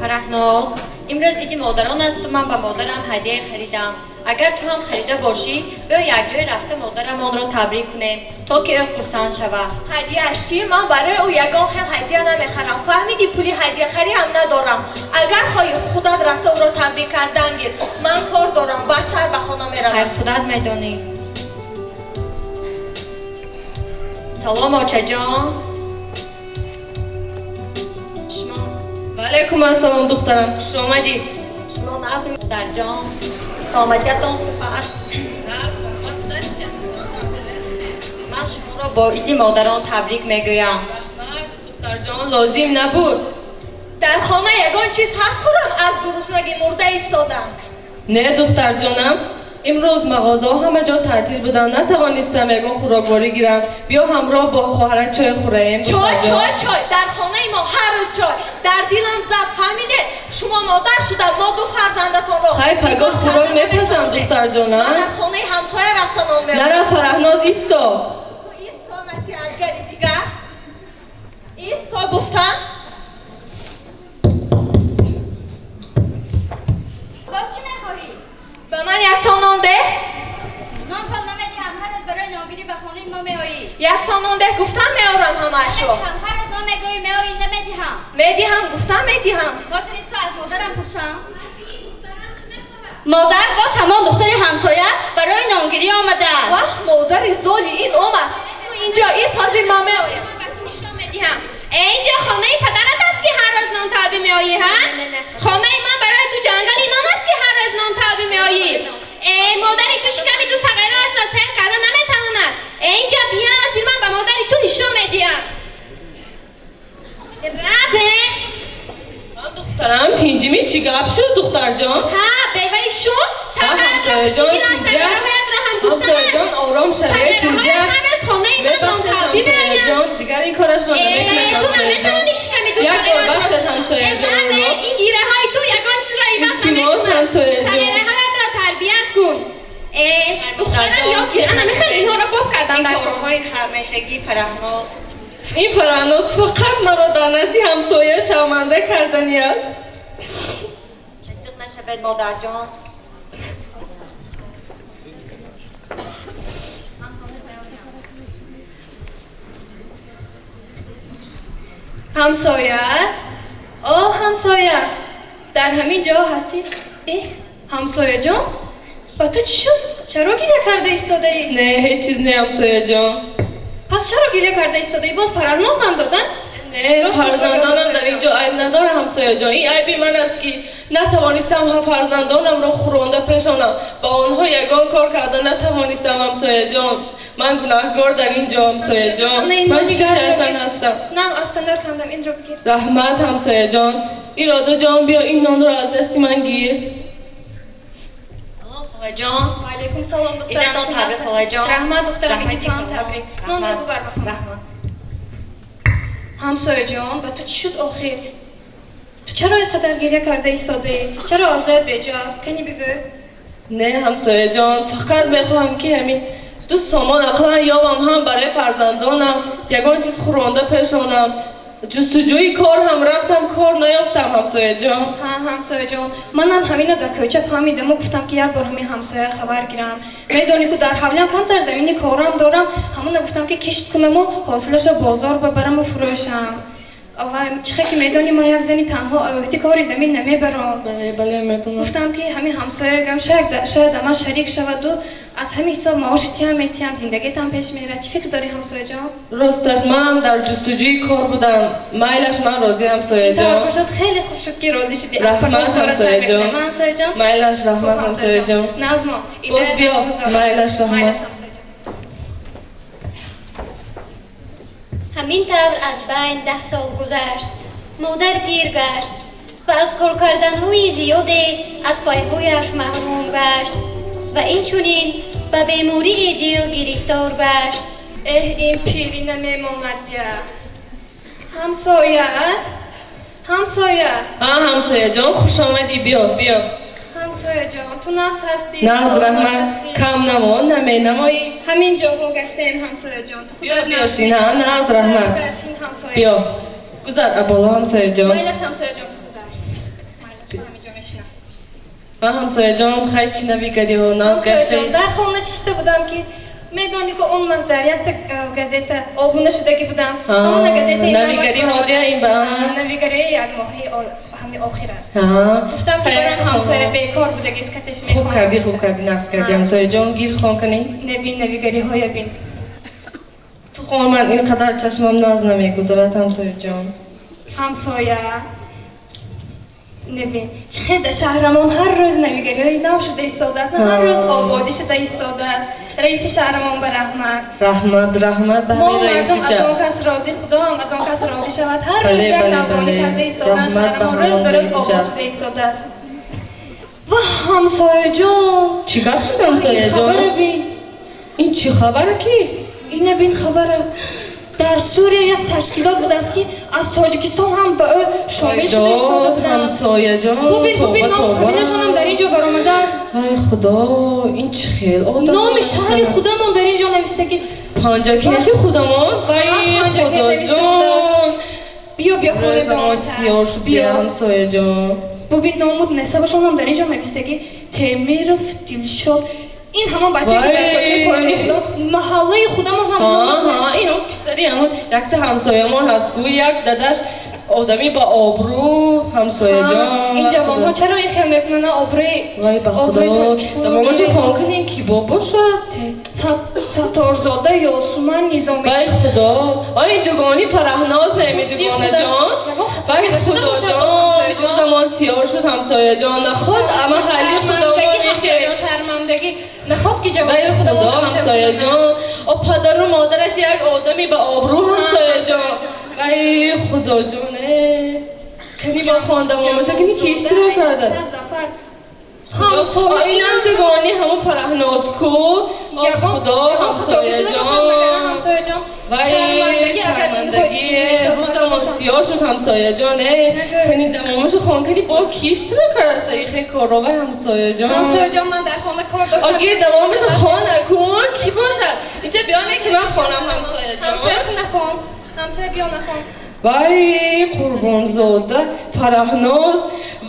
Фараҳноз, имрӯз иди модарон асту ман ба модарам ҳадия харидам. Агар ту ҳам харида бошӣ, биё якҷоя рафта модарамонро табрик кунем, то ки ӯ хурсанд шавад. Ҳадияаш чӣ? Ман барои ӯ ягон хел ҳадия намехарам. Фаҳмидӣ, пули ҳадияхарӣ ҳам надорам. Агар хоҳӣ худат рафта ӯро табрик кардан гир. Ман кор дорам, баъдтар ба хона меравам. Хайр, худат медонӣ. Салом, очаҷон. Шумо? Ваалайкум ассалом, духтарам. Хуш омадӣ. Шумо нағз, модарҷон? Саломатиятон хуб аст? Ман шуморо бо иди модарон табрик мегӯям. Раҳмат, духтарҷон, лозим набуд. Дар хона ягон чиз ҳаст хӯрам, аз гуруснагӣ мурда истодам. Не, духтарҷонам, имрӯз мағозаҳо ҳама ҷо таътил буданд, натавонистам ягон хӯрокворӣ гирам. Биё ҳамроҳ бо хоҳарат чой хӯраем. Чой, чой, чой. Дар хонаи мо ҳар рӯз чой. Дар дилам зад, фаҳмиде? Шумо модар шудам, мо ду фарзандатонро. Хай, пагоҳ хӯрок мепазам, духтарҷонам. Ман аз хонаи ҳамсоя рафта нон меорам. Нара, Фараҳноз, исто. Ту исто, насиҳатгари дигар. Исто гуфтам. Боз чӣ мехоҳӣ? Ба ман як то нон деҳ. Нонтон намедиҳам, ҳар рӯз барои нонгирӣ ба хонаи мо меоӣ. Як то нон деҳ гуфтам, меорам ҳамаашро. Ҳар рӯз нон мегӯӣ, меоӣ, намедиҳам. Медиҳам гуфтам, медиҳам. Ҳозир исто, аз модарам пурсам. Модар, боз ҳамон духтари ҳамсоя барои нонгирӣ омадааст. Ваҳ, модари золи ин омад. Ту инҷо ист, ҳозир ман меоям. Ман ба ту нишон медиҳам. Инҷо хонаи падарат аст, ки ҳар рӯз нон талбӣ меоӣ, ҳа? Хонаи ман барои ту ҷангали нон аст, ки ҳар рӯз нон талбӣ меоӣ. Модари ту шиками ду сағираашро сер карда наметавонад. Инҷо бия, азир ман ба модари ту нишон медиҳам. Раве! Духтарам, тинҷими чӣ гап шуд, духтарҷон? Ҳа, беваи шум шавҳаратро куштигиран, сағираҳоятро ҳам куштанааст. Ҳамсояҷон, ором шавед, тинҷа. Ҳар рӯз хонаи ман нон талбӣ меоянд. Дигар ин корашро намекунад, Ту наметавонӣ шиками ду Як бор бахшед, ҳамсояҷон. Ин гираҳои ту ягон чизро иваз Илтимос, намекунад. ҳамсояҷон. Сағираҳоятро тарбият кун. Духтарам ёд гир, ана мехел инҳоро боб кардан дар кор. Корҳои ҳамешагии Фараҳноз. Ин Фараҳноз фақат маро дар назди ҳамсоя шарманда кардани аст. Зиқ нашавед, модарҷон. Ҳамсоя? О, ҳамсоя, дар ҳамин ҷо ҳастӣ? Э, ҳамсояҷон, ба ту чӣ шуд? Чаро гиря карда истодаӣ? Не, ҳеҷ чиз не, ҳамсояҷон. Пас чаро гиря карда истодаӣ? Боз Фараҳноз ғам додан? Не, фарзандонам дар ин ҷо айб надорам, ҳамсояҷон. Ин айби ман аст, ки натавонистам фарзандонамро хӯронда пешонам. Ба онҳо ягон кор карда натавонистам, ҳамсояҷон. Ман гунаҳгор дар ин ҷо, ҳамсояҷон. Ман чӣ шайтон ҳастам? Нав аз танӯр кандам, инро бигир. Раҳмат, ҳамсояҷон. Иродаҷон, биё ин нонро аз дасти ман гир. Салом, холаҷон. Ваалайкум салом, духтарам. Идатон табрик, холаҷон. Раҳмат, духтарам, иди ту ҳам табрик. Нонро бубар ба хона. Ҳамсояҷон, ба ту чӣ шуд охир? Ту чаро ин қадар гиря карда истодаӣ? Чаро озоят беҷо аст? Кани бигӯ. Не, ҳамсояҷон, фақат мехоҳам, ки ҳамин ду сомон ақаллан ёбам ҳам барои фарзандонам, ягон чиз хӯронда пешонам. Ҷустуҷӯи кор ҳам рафтам, кор наёфтам, ҳамсояҷон. Ҳа, ҳамсояҷон, манам ҳамина дар кӯча фаҳмидаму гуфтам, ки як бор ҳамин ҳамсоя хабар гирам. Медонӣ, ку дар ҳавлиам камтар замини корам дорам, ҳамона гуфтам, ки кишт кунаму ҳосилашро бозор бабараму фурӯшам. Чихе ки медонӣ ман як зани танҳо оҳти кори замин намебарам. Бале, бале, медонам. Гуфтам ки ҳамин ҳамсоягам шояд ба ман шарик шаваду аз ҳамин ҳисоб маоши тиам метиҳам, зиндагитам пеш мерад. Чӣ фикр дорӣ ҳамсояҷон? Росташ манам дар ҷустуҷӯи кор будам. Майлаш ман розӣ ҳамсояҷон. Интавр бошад, хеле хуб шуд ки розӣ шудӣ. Раҳмат ҳамсояҷон. Ҳамсояҷон. Майлаш раҳмат ҳамсояҷон. Назмо, боз биё. Майлаш раҳмат. Ҳамин тавр аз байн 10 сол гузашт. Модар пир гашт ва аз коркарданҳои зиёде аз пойҳояш маҳрум гашт ва инчунин ба бемории дил гирифтор гашт. Эҳ, ин пирӣ намемонад я. Ҳамсоя, ҳамсоя. Ҳамсояҷон, хуш омадӣ, биё, биё. Ҳамсояҷон, ту нағз ҳастӣ? Нағз, раҳмат. Кам намон, наменамоӣ. Ҳамин ҷоҳо гаштаем ҳамсояҷон. Ту худат биё шин, нағз, раҳмат. Биё, гузар аболо ҳамсояҷон. Майлаш ҳамсояҷон, ту гузар. Майлаш, ман ҳамин ҷо мешинам. Ҳамсояҷон, хай чӣ навигариҳо, нағз гаштаӣ? Ҳамсояҷон, дар хона шишта будам ки медонӣ ки он вақт дар якта газета обуна шудагӣ будам. Ҳамона газетаи навигариҳо дия ин ба? Навигарии якмоҳаи ҳамин охира. Гуфтам ки барам ҳамсоя бекор будагист, катеш мехонам. Хуб кардӣ, хуб кардӣ, нағз кардӣ ҳамсояҷон. Гир хон кунӣ. Набин, навигариҳоя бин. Ту хон, ман ин қадар чашмам нағз намегузарад ҳамсояҷон. Ҳамсоя, набин, чӣ хел шаҳрамон ҳар рӯз навигариҳои нав шуда истодааст, ҳар рӯз ободӣ шуда истодааст. Раиси шаҳрамон ба раҳмат. Раҳмат, раҳмат ба мо мардум аз он кас розӣ, Худо ҳам аз он кас розӣ шавад. Ҳар рӯз як навгонӣ карда истодан, шаҳрамон рӯз ба рӯз обод шуда истодааст. Ва ҳамсояҷон, чӣ гап шуд ҳамсояҷон? Хабара бин. Ин чӣ хабара ки? Ина бин хабара. Дар Сурия як ташкилот будааст ки аз Тоҷикистон ҳам ба ӯ шомил шуда истода буданд. Ҳамсояҷон, бубин, бубин, ном фамилияшон ҳам дар ин ҷо баромадааст. Ай Худо, ин чӣ хел одам? Номи шаҳри худамон дар ин ҷо нависта ки Панҷакенти худамон? Вай Худоҷон! Биё, биё, хоне домон сиёҳ шуд, биё ҳамсояҷон. Бубин, номуд насабашон ҳам дар ин ҷо нависта ки Темиров Дилшод. Ин ҳамон бачае ки дар кӯчаи поёни худам, маҳаллаи худамон ҳам номаш нависта. Ин ҳамон писари ҳамон якта ҳамсоямон ҳаст, гӯй як дадаш одами ба обрӯ ҳамсояҷон. Ин ҷавонҳо чаро ин хел мекунанд? Обрӯи Вай ба Худо, давомаши хон кунин ки бо бошад? Сатторзода Ёсуман Низомӣ. Вай Худо, ай ин дугони Фараҳноз неми дугонаҷон. Вай Худоҷон, рӯзамон сиёҳ шуд ҳамсояҷон. Наход ама ҳали худомоне ки шармандагӣ, наход ки ҷавони худамон ҳамсояҷон. О падару модараш як одами ба обрӯ ҳамсояҷон. Вай Худоҷон, кани бо хондамон боша, кани ки иштирок карда? Ҳамсоя инам дугони ҳамон Фараҳноз ку. Худо ҳамсояҷон, вай шармандагӣ, рӯзамон сиёҳ шуд ҳамсояҷон. Кани дамомашо хон кани бо ки иштирок кардаста ихе корро? Вай ҳамсояҷон. Ҳамсояҷон, ман дар хона кор доштам. Оги давомашо хона кун, ки бошад? Инҷа биёне ки ман хонам ҳамсояҷон. Ҳамсоя, ту нахон. Ҳамсоя, биё нахон. Вай Қурбонзода Фараҳноз,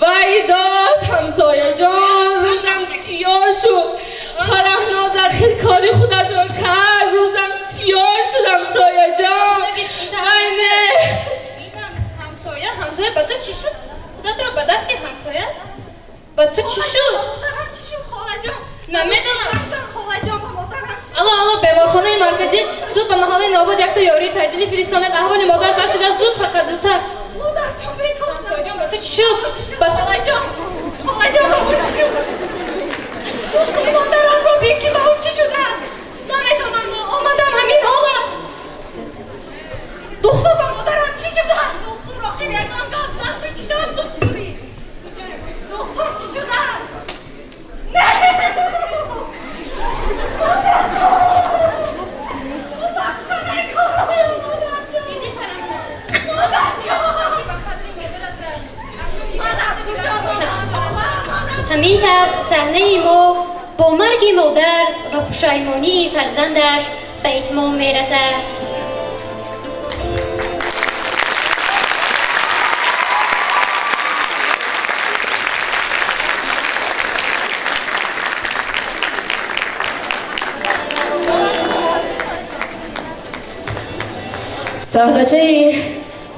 вай дод ҳамсояҷон, рӯзам сиёҳ шуд. Фараҳноз ахир кори худашро кард, рӯзам сиёҳ шуд ҳамсояҷон. Вай не. Ҳамсоя, ҳамсоя, ба ту чӣ шуд? Худатро ба даст гир ҳамсоя. Ба ту чӣ шуд? Намедонам. Алло, алло, беморхонаи марказӣ, зуд ба маҳаллаи Нобод якта ёрии таъҷилӣ фиристонед. Аҳволи модар бад шудааст, зуд, фақат зудтар. Ҳамсояҷон, ба ту чӣ шуд? Холаҷон, холаҷон, ба ӯ чӣ шуд? Духтур, модарамро бин ки ба ӯ чӣ шудааст. Намедонам, омадам ҳамин ҳол аст. Духтур, ба модарам чӣ шудааст? Духтур, охир ягон гап зад, ту чӣ дод духтури? Духтур, чӣ шудааст? Не! Ҳамин тавр саҳнаи мо бо марги модар ва пушаймонии фарзандаш ба итмом мерасад. Саҳначаи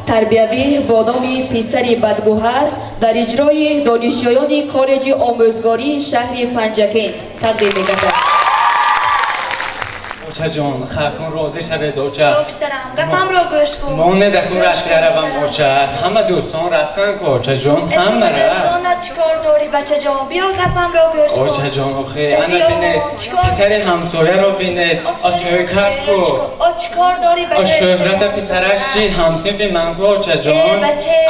тарбиявӣ бо номи писари бадгӯҳар дар иҷрои донишҷӯёни коллеҷи омӯзгории шаҳри Панҷакент тақдим мегардад. Очаҷон, хакун розӣ шавед, оча. Писарам, гапамро гӯш кун. Мо недакун Россия равам, оча. Ҳама дӯстон рафтан ку, очаҷон, ҳама рафт. Дӯстонат чӣ кор дорӣ, бачаҷон? Биё гапамро гӯш кун. Очаҷон, охе, ана бинед, писари ҳамсояро бинед, очои кард ку. О, чӣ кор дорӣ, бача? Шӯҳрата писараш чӣ, ҳамсинфи ман ку, очаҷон.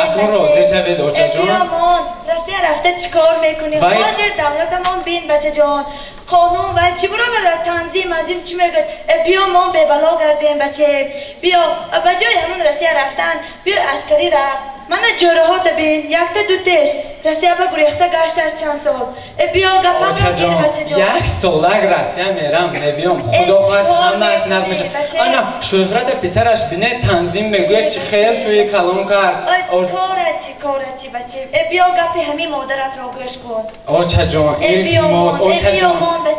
Акун розӣ шавед, очаҷон. Биё мон, Россия рафта чӣ кор мекунӣ? Ҳозир давлатамон бин, бачаҷон. Қонун ва чӣ бароварда танзим азим чӣ мегӯяд? Биё мо бебало гардем, баче. Биё ба ҷои ҳамун Россия рафтан, биё аскарӣ рафт. Мана ҷораҳота бин, якта дутеш. Россия ба гурехта гашташ чанд сол. Биё гапам бачаҷон. Як солак Россия мерам, мебиём. Худо хоҳад ҳамааш нағз мешавад. Ана шӯҳрата писараш бинед, танзим мегӯяд чӣ хел тӯи калон кард. Кора чӣ, кора чӣ, баче. Биё гапи ҳамин модаратро гӯш кун. Очаҷон, илтимос, очаҷон.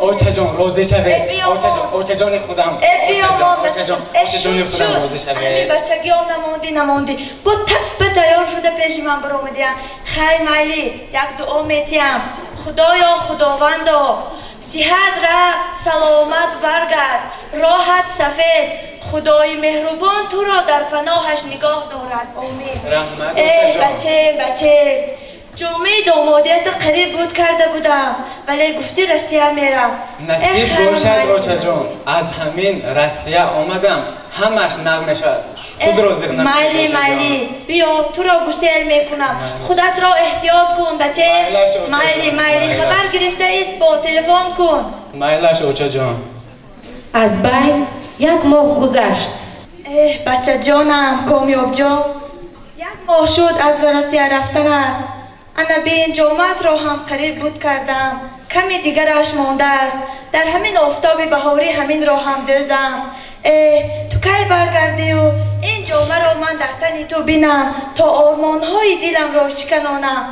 Очаҷон, розӣ шавед. Очаҷон, очаҷони худам. Очаҷон, очаҷони худам розӣ шавед. Ҳамин бачагиҳо намондӣ, намондӣ. Бо таппа тайёр шуда пеши ман баромадиям. Хай майли, як дуо метиҳам. Худоё, Худовандо, сиҳат рафт, саломат баргард, роҳат сафед. Худои меҳрубон туро дар паноҳаш нигоҳ дорад. Омин. Эҳ, баче, баче. Ҷомеи домодията қариб буд карда будам, вале гуфти Россия мерам. Насиб бошад, очаҷон. Аз ҳамин Россия омадам, ҳамаш нағз мешавад. Худро зиқ накун. Майли, майли, биё туро гусел мекунам. Худатро эҳтиёт кун, баче. Майли, майли, хабар гирифта ист, бо телефон кун. Майлаш, очаҷон. Аз байн як моҳ гузашт. Эҳ, бачаҷонам, Комёбҷон, як моҳ шуд аз Россия рафтанат. Ана бин, ҷомаатро ҳам қариб буд кардам. Ками дигараш мондааст. Дар ҳамин офтоби баҳорӣ ҳаминро ҳам дӯзам. Эҳ, ту кай баргардию ин ҷомаро ман дар тани ту бинам, то ормонҳои диламро шиканонам.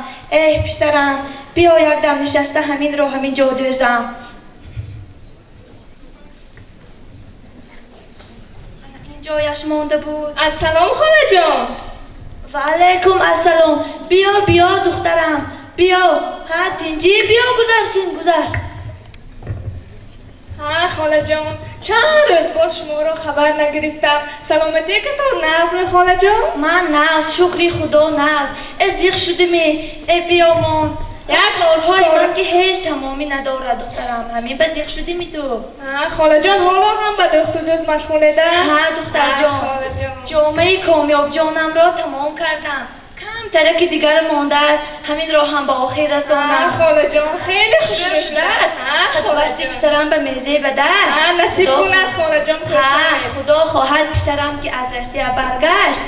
Эҳ, писарам, биё якдам нишаста ҳаминро ҳамин ҷо дӯзам. Ин ҷояш монда буд. Ассалом, холаҷон. Ва алайкум ассалом. Биё, биё, духтарам, биё. Ҳа, тинҷӣ, биё, гузар, шин, гузар. Ҳа, холаҷон, чанд рӯз боз шуморо хабар нагирифтам. Саломатиятон нағзми, холаҷон? Ман нағз, шукри Худо нағз. Э, зиқ шудими? Э, биё мон. Як корҳои ман ки ҳеҷ тамомӣ надорад, духтарам. Ҳамин ба зиқ шудими ту? Ҳа, холаҷон, ҳоло ҳам ба духту дӯз машғуледа? Ҳа, духтарҷон. Ҷомаи Комёбҷонамро тамом кардам. Камтараки дигар мондааст, ҳаминро ҳам ба охир расонам. Холаҷон, хеле хушрӯ шудааст. Қадобасти писарам ба мезебада. Насиб кунад, холаҷон. Ҳа, Худо хоҳад писарам ки аз Россия баргашт,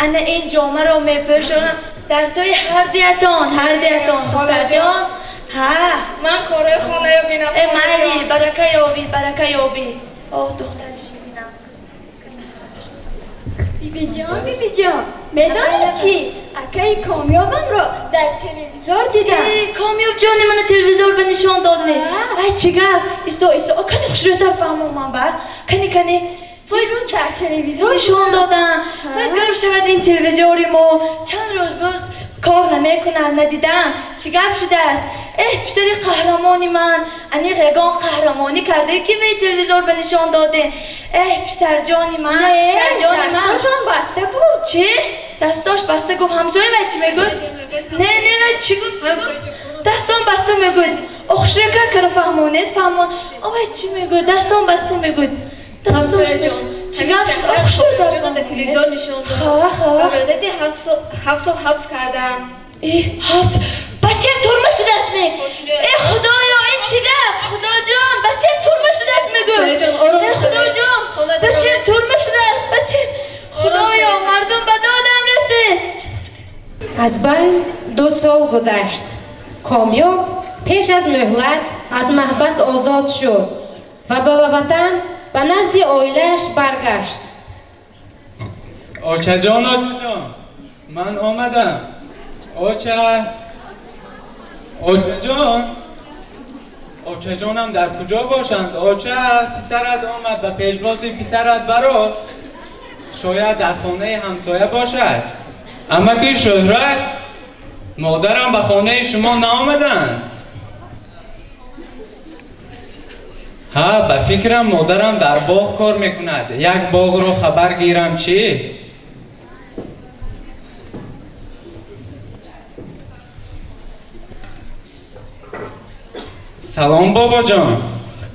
ана ин ҷомаро мепӯшонам дар тӯи ҳардуятон, ҳардуятон, духтарҷон. Ҳа, ман корҳои хонаё бинам. Э, майли, барака ёбӣ, барака ёбӣ. Оҳ, духтари ширинам. Бибиҷон, бибиҷон, медонед чӣ? Акаи Комёбамро дар телевизор дидам. Комёб ҷони мана телевизор ба нишон дод ме. Ай, чӣ гап? Исто, исто. Кани хушрӯтар фаҳмом ман ба. Кани, кани. Дирӯз дар телевизор нишон додам. Вай гар шавад ин телевизори мо чанд рӯз боз кор намекунад, надидам. Чӣ гап шудааст? Эҳ, писари қаҳрамони ман, аниқ ягон қаҳрамонӣ кардае ки вай телевизор ба нишон доде. Эҳ, писарҷони ман, писарҷони ман. Дастошон баста буд. Чӣ? Дастош баста гуфт. Ҳамсоя вай чӣ мегӯяд? Не, не, вай чӣ гуфт, чӣ гуфт? Дастон баста мегӯяд. Охшрекар кара фаҳмонед, фаҳмон. О, вай чӣ мегӯяд? Дастон баста мегӯяд. Дастош чӣ гап шуд? Охшрекар дар телевизор нишон дод. Ха, ха. Бародари 7 сол ҳабс карданд. Э, ҳабс. Бачаем турма шудааст ме? Э, Худоё, ин чӣ гап? Худоҷон, бачаем турма шудааст мегӯяд. Э, Худоҷон, бачаем турма шудааст, бачаем. Худоё, мардум ба додам расид. Аз байн 2 сол гузашт. Комёб пеш аз муҳлат аз маҳбас озод шуд ва ба ватан ба назди оилааш баргашт. Очаҷон, очаҷон, ман омадам. Оча, очаҷон, очаҷонам дар куҷо бошанд? Оча, писарат омад, ба пешвози писарат баро. Шояд дар хонаи ҳамсоя бошад. Амаки Шӯҳрат, модарам ба хонаи шумо наомаданд? Ҳа, ба фикрам модарам дар боғ кор мекунад. Як боғро хабар гирам чӣ? Салом, бобоҷон.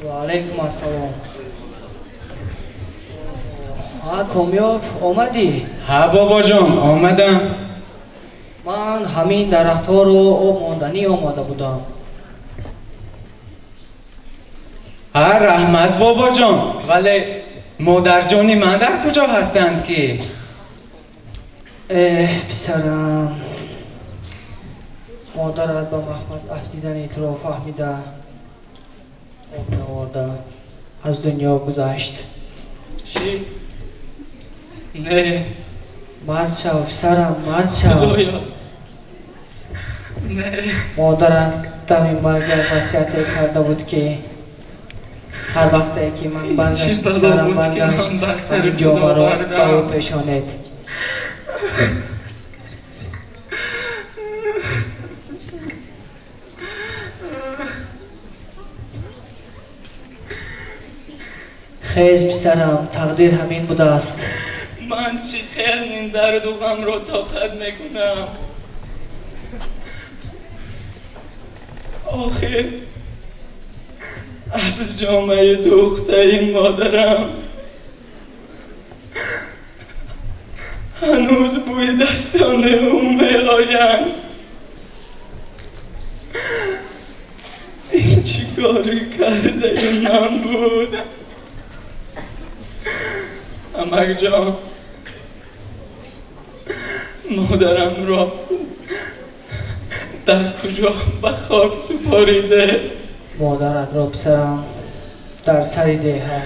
Ва алайкум ассалом. Ҳа, Комёб, омадӣ? Ҳа, бобоҷон, омадам. Ман ҳамин дарахтҳоро об монданӣ омада будам. Ҳа, раҳмат, бобоҷон, вале модарҷони ман дар куҷо ҳастанд ки? Эҳ, писарам, модарат ба маҳбас афтидани туро фаҳмида, об наворда аз дунё гузашт. Чӣ? Не. Мард шав, писарам, мард шав. Худоё. Не. Модарат дами марг як васияте карда буд, ки ҳар вақте ки ман баргашт, писарам баргашт, ҳамин ҷомаро ба ӯ пешонед. Хез, писарам, тақдир ҳамин будааст. Ман чӣ хел ин дарду ғамро тоқат мекунам? Охир аз ҷомаи духтаи модарам ҳанӯз бӯи дастони ӯ меоянд. Ин чӣ кори кардаи ман буд? Амакҷон, модарамро дар куҷо ба хок супориде? Модаратро, писарам, дар сари деҳа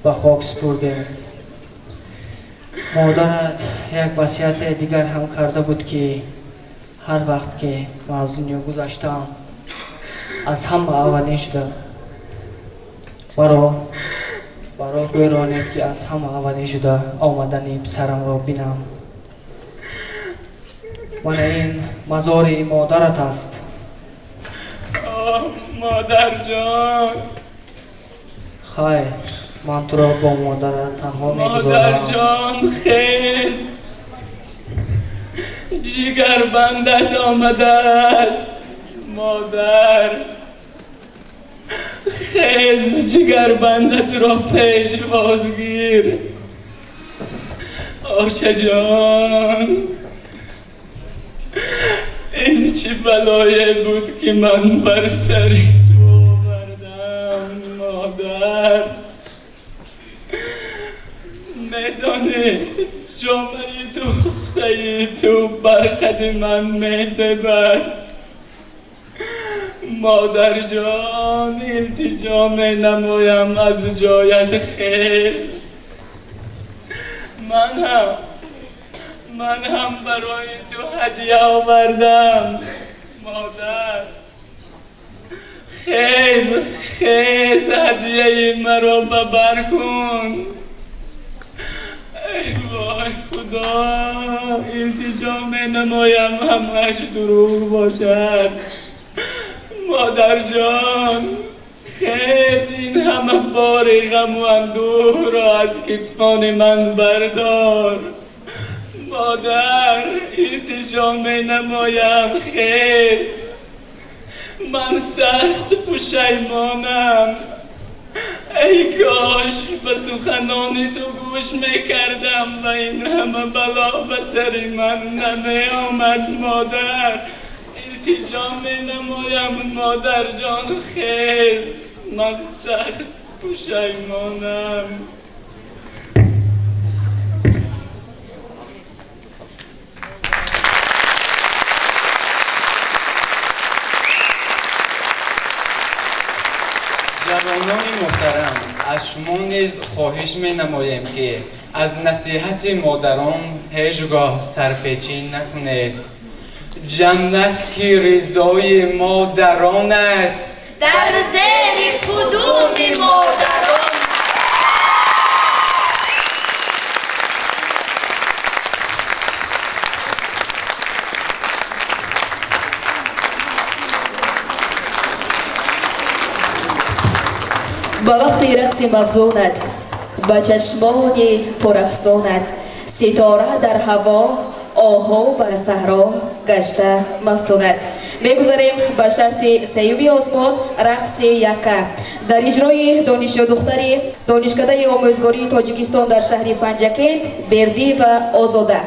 ба хок супурдем. Модарат як васияте дигар ҳам карда буд, ки ҳар вақт ки ман аз дунё гузаштам, аз ҳама аввалин шуда маро баро гӯронед, ки аз ҳама аввалин шуда омадани писарамро бинам. Мана ин мазори модарат аст. Модарҷон. Хайр, ман туро бо модарат танҳо мегузорам. Модарҷон, хез, ҷигарбандат омадааст. Модар, хез, ҷигарбандатро пешвоз гир. Очаҷон, ин чӣ балое буд, ки ман бар сари ту овардам, модар? Медонӣ, ҷомаи духтаи ту бар қади ман мезебад. Модарҷон, илтиҷо менамоям, аз ҷоят хез. Ман ҳам барои ту ҳадия овардам, модар. Хез, хез, ҳадияи маро ба бар кун. Эй вой худо, илтиҷо менамоям, ҳамааш дурӯғ бошад. Модарҷон, хез, ин ҳама бори ғаму андӯҳро аз китфони ман бардор. Модар, илтиҷо менамоям, хез. Ман сахт пушаймонам. Эй кош ба суханони ту гӯш мекардам ва ин ҳама бало ба сари ман намеомад. Модар, илтиҷо менамоям, модарҷон, хез. Ман сахт пушаймонам. Ҷавонони муҳтарам, аз шумо низ хоҳиш менамоем, ки аз насиҳати модарон ҳеҷ гоҳ сарпечӣ накунед. Ҷаннат, ки ризои модарон аст, дар зери қудуми модарон. Рақси мавзунат, ба чашмони пурафзунат, ситора дар ҳаво, оҳу бар саҳро гашта мафтунад. Мегузарем ба шарти сеюми озмун, рақси яка дар иҷрои донишҷӯдухтари Донишкадаи омӯзгории Тоҷикистон дар шаҳри Панҷакент Бердӣ ва Озода.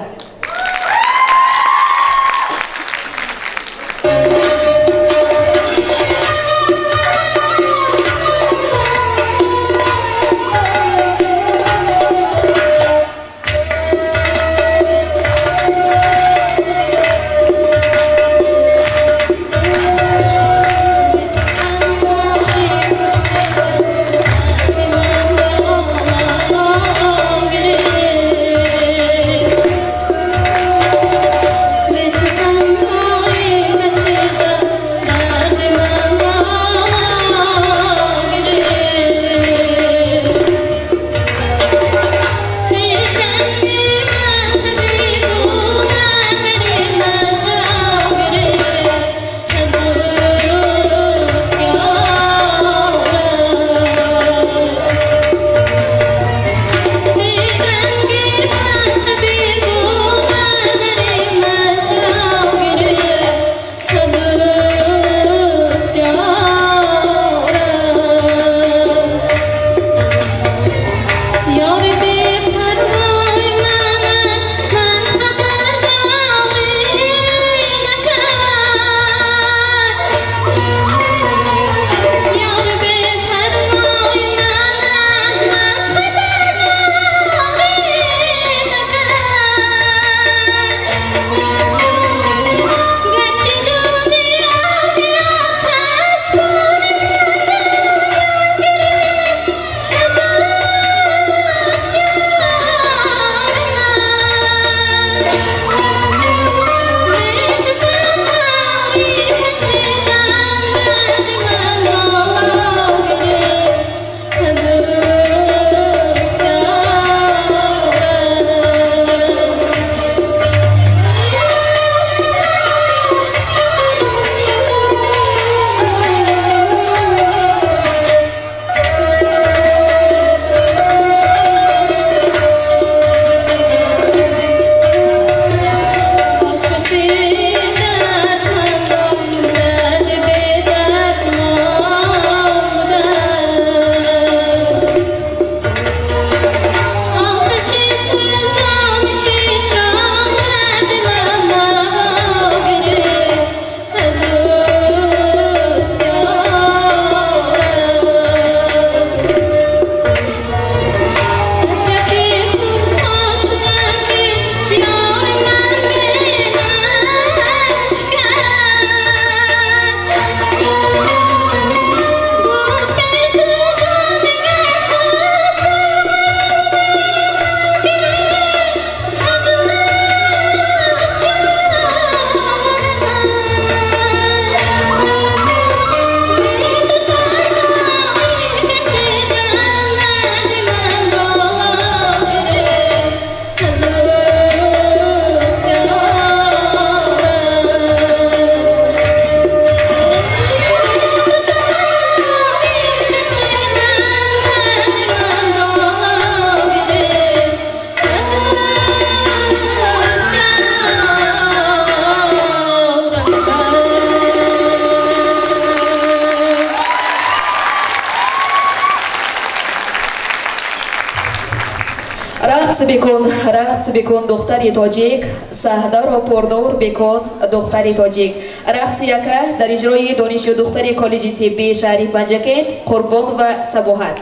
Рақс бикун, духтари тоҷик, саҳнаро пурнур бикун, духтари тоҷик. Рақси яка дар иҷрои донишҷӯ духтари коллеҷи тиббии шаҳри Панҷакент Қурбон ва Сабоҳат.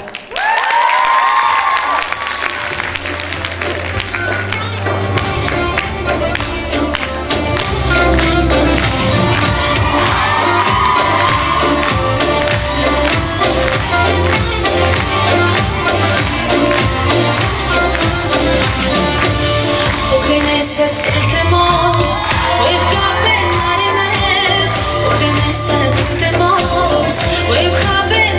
We've got been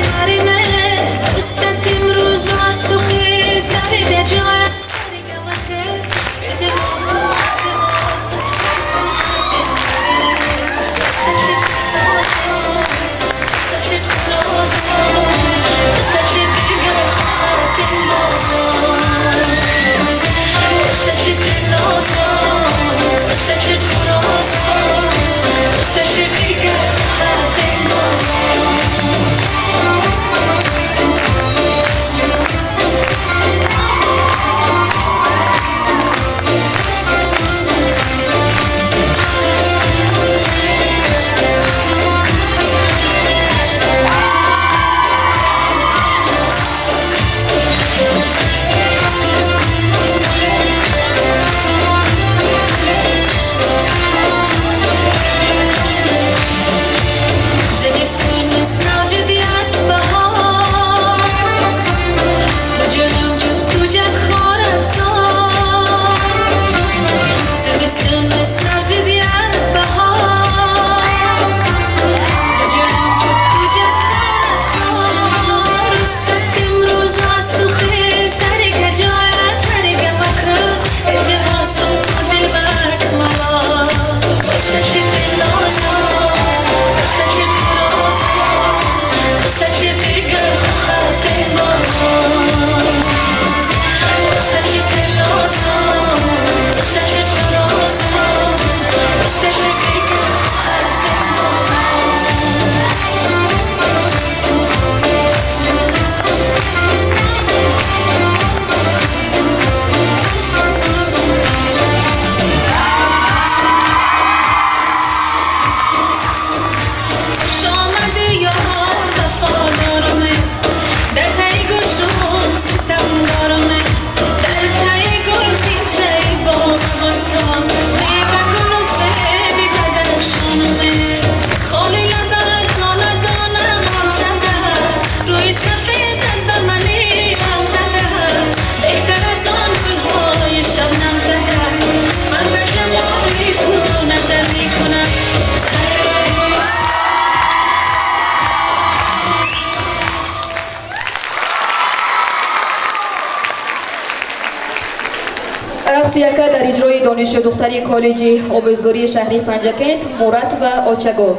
Рақси яка дар иҷрои донишҷӯ духтари коллеҷи омӯзгории шаҳри Панҷакент Мурат ва Очагул.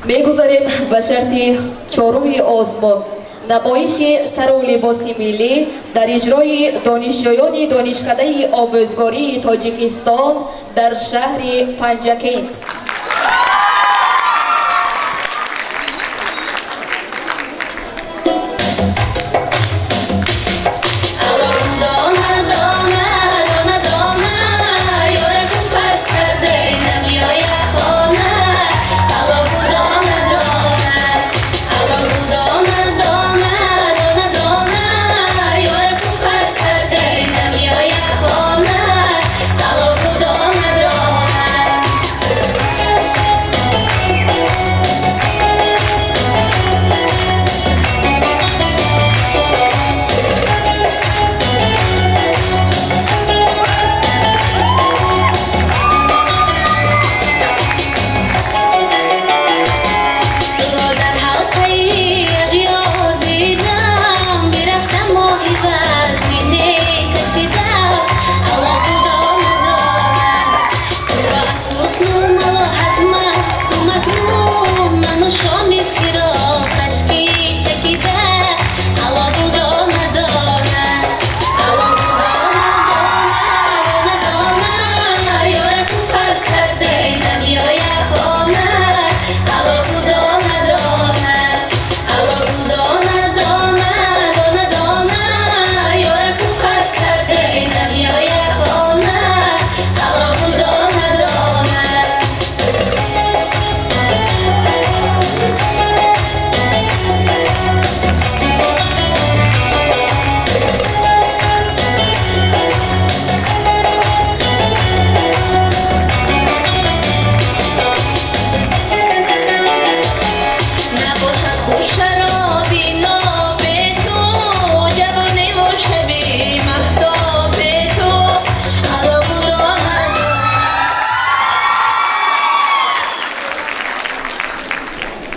Мегузарем ба шарти чоруми озмун. Намоиши сару либоси миллӣ дар иҷрои донишҷӯёни Донишкадаи омӯзгории Тоҷикистон дар шаҳри Панҷакент.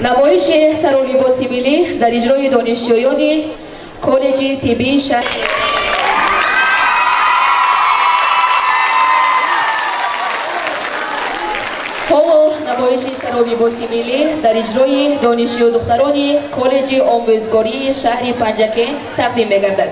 Намоиши сару либоси миллӣ дар иҷрои донишҷӯёни коллеҷи тиббии шаҳр. Ҳоло намоиши сару либоси миллӣ дар иҷрои донишҷӯ духтарони коллеҷи омӯзгории шаҳри Панҷакент тақдим мегардад.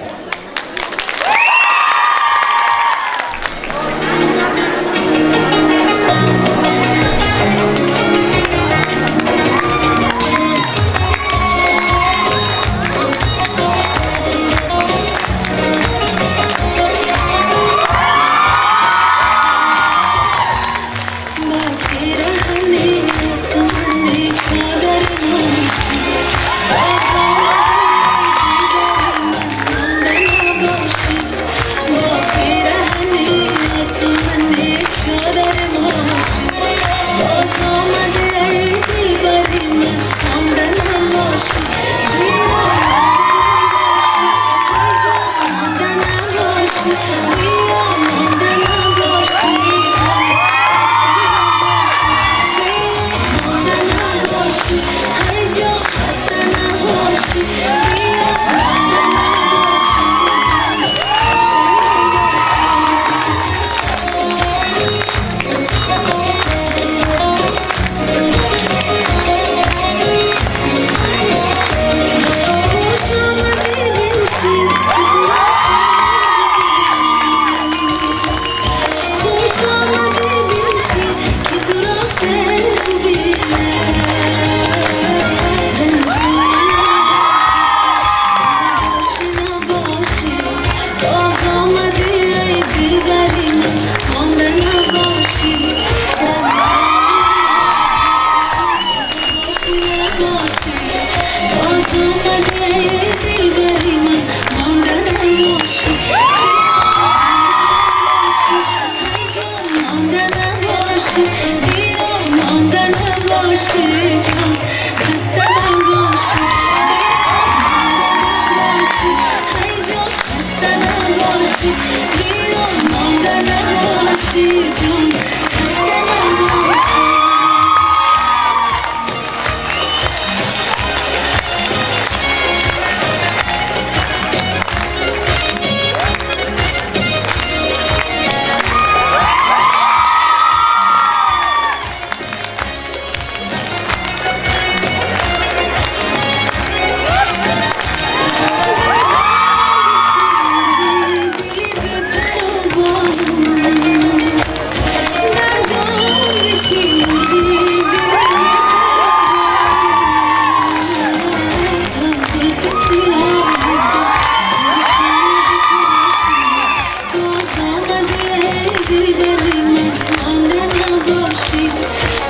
دلبری من مانده نباشی،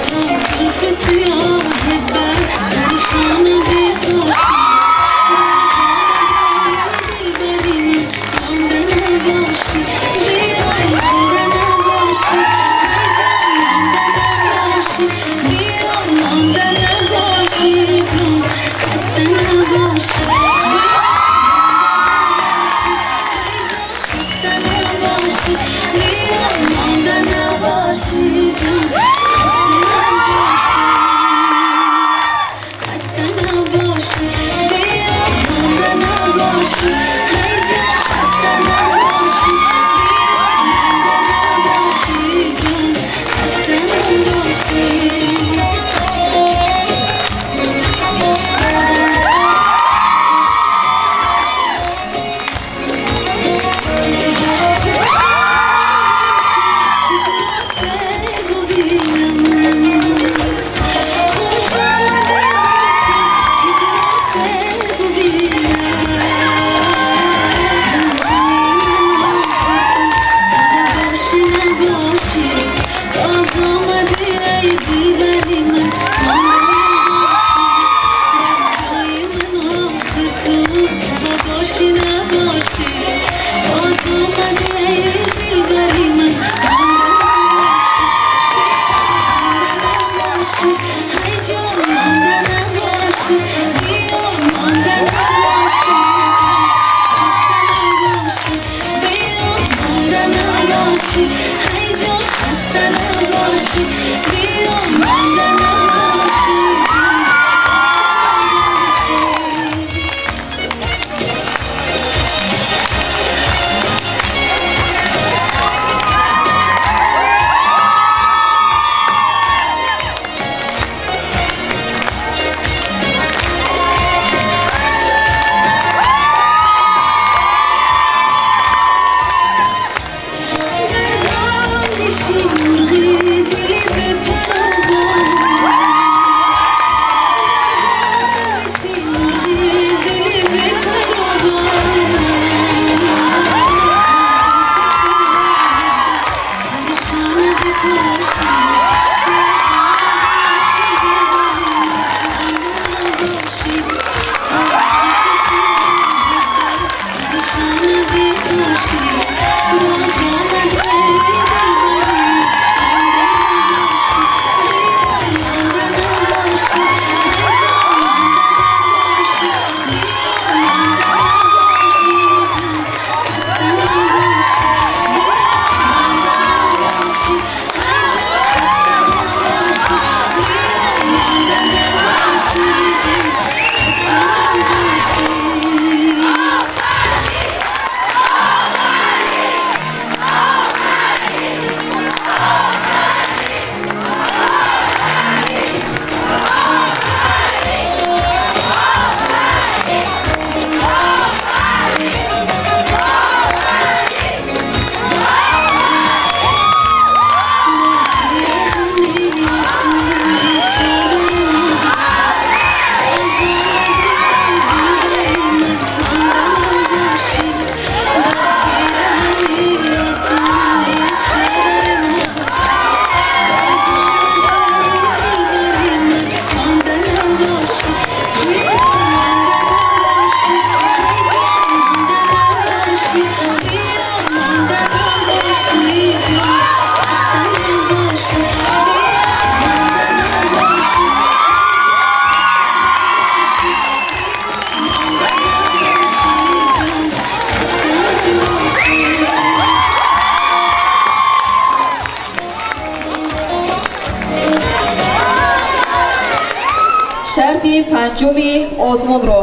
تا زلف سیاه بر سر شانه بپاشی. باز آمده دلبری من مانده نباشی، بیا مانده نباشی، ای جان مانده نباشی، بیا مانده نباشی، جان خسته نباشی، خسته نباشی، بیا مانده نباشی، جان خسته نباشی، خسته نباشی، بیا مانده نباشی، ای جان خسته نباشی، بیا مانده نباشی، جان خسته نباشی. خوش آمده بنشین که تو را سر ببینم، رنجای من آخر تو سوا باشی نباشی، باز آمده ای دلبری من مانده نباشی، رنجای من آخر تو سوا باشی نباشی، باز آمده ای دلبری من مانده نباشی، نباشی، ای جان مانده نباشی، بیا مانده نباشی، جان خسته نباشی، بیا مانده نباشی، ای جان خسته نباشی، بیا مانده نباشی، جان خسته نباشی. بردار نشین مرغی دلی به پروان، بردار نشین مرغی دلی به پروان، سر شانه بپاشی، باز آمده دلبری من مانده نباشی، تا زلف سیاه بر سر شانه بپاشی، باز آمده دلبری من مانده نباشی، بیا مانده نباشی، ای جان مانده نباشی، بیا مانده نباشی، جان خسته نباشی، بیا مانده نباشی، ای جان خسته نباشی، بیا مانده نباشی، جان خسته نباشی. Шарти панҷуми озмунро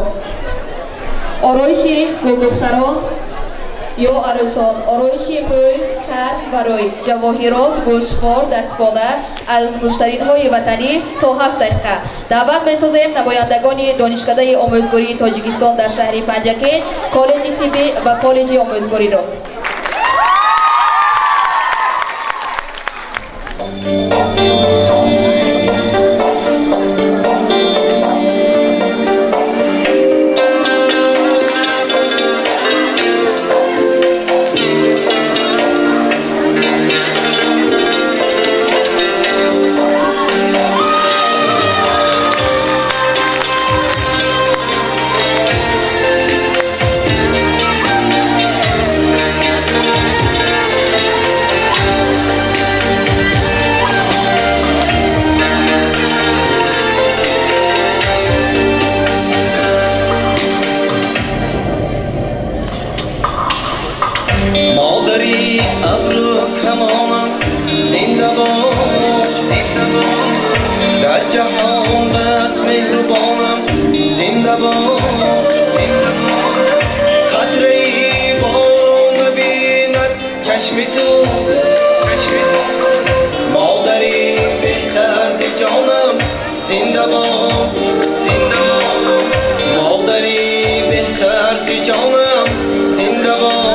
ороиши гулдухтарон ё арӯсон, ороиши мӯй, сар ва рӯй, ҷавоҳирот, гӯшвор, дастбона, ангуштаринҳои ватанӣ то 7 дақиқа. Даъват месозем намояндагони Донишкадаи омӯзгории Тоҷикистон дар шаҳри Панҷакент, коллеҷи тиббӣ ва коллеҷи омӯзгориро. Ҷаҳон бас меҳрубонам зинда бод. Қатраи борон набинад чашми ту, модари беҳтар зи ҷонам зинда бод. Модари беҳтар зи ҷонам зинда бод.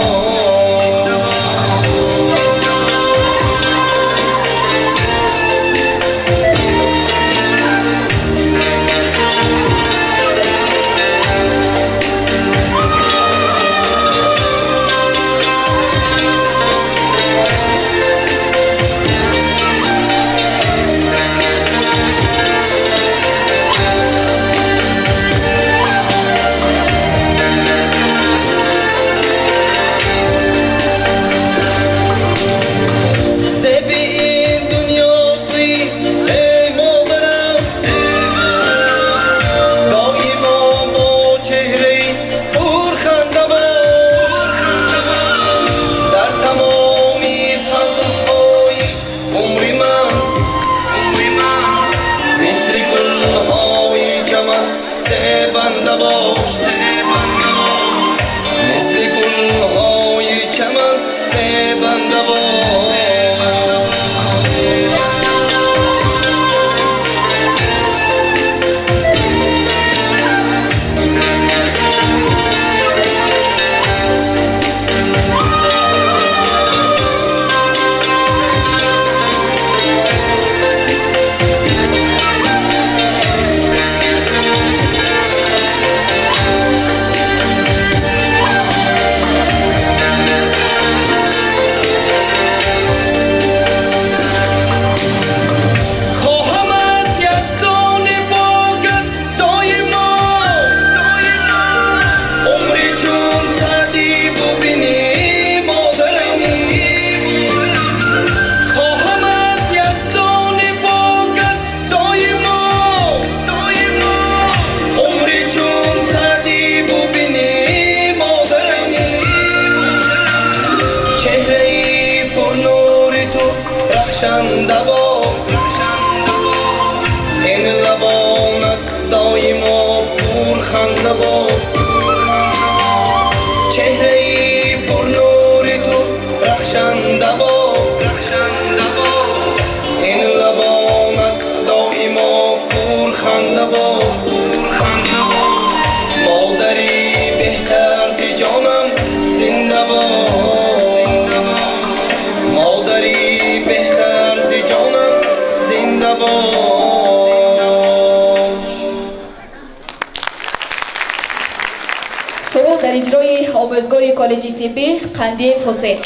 Суруд дар иҷрои омӯзгори коллеҷи тиббӣ Қандиев Ҳусейн.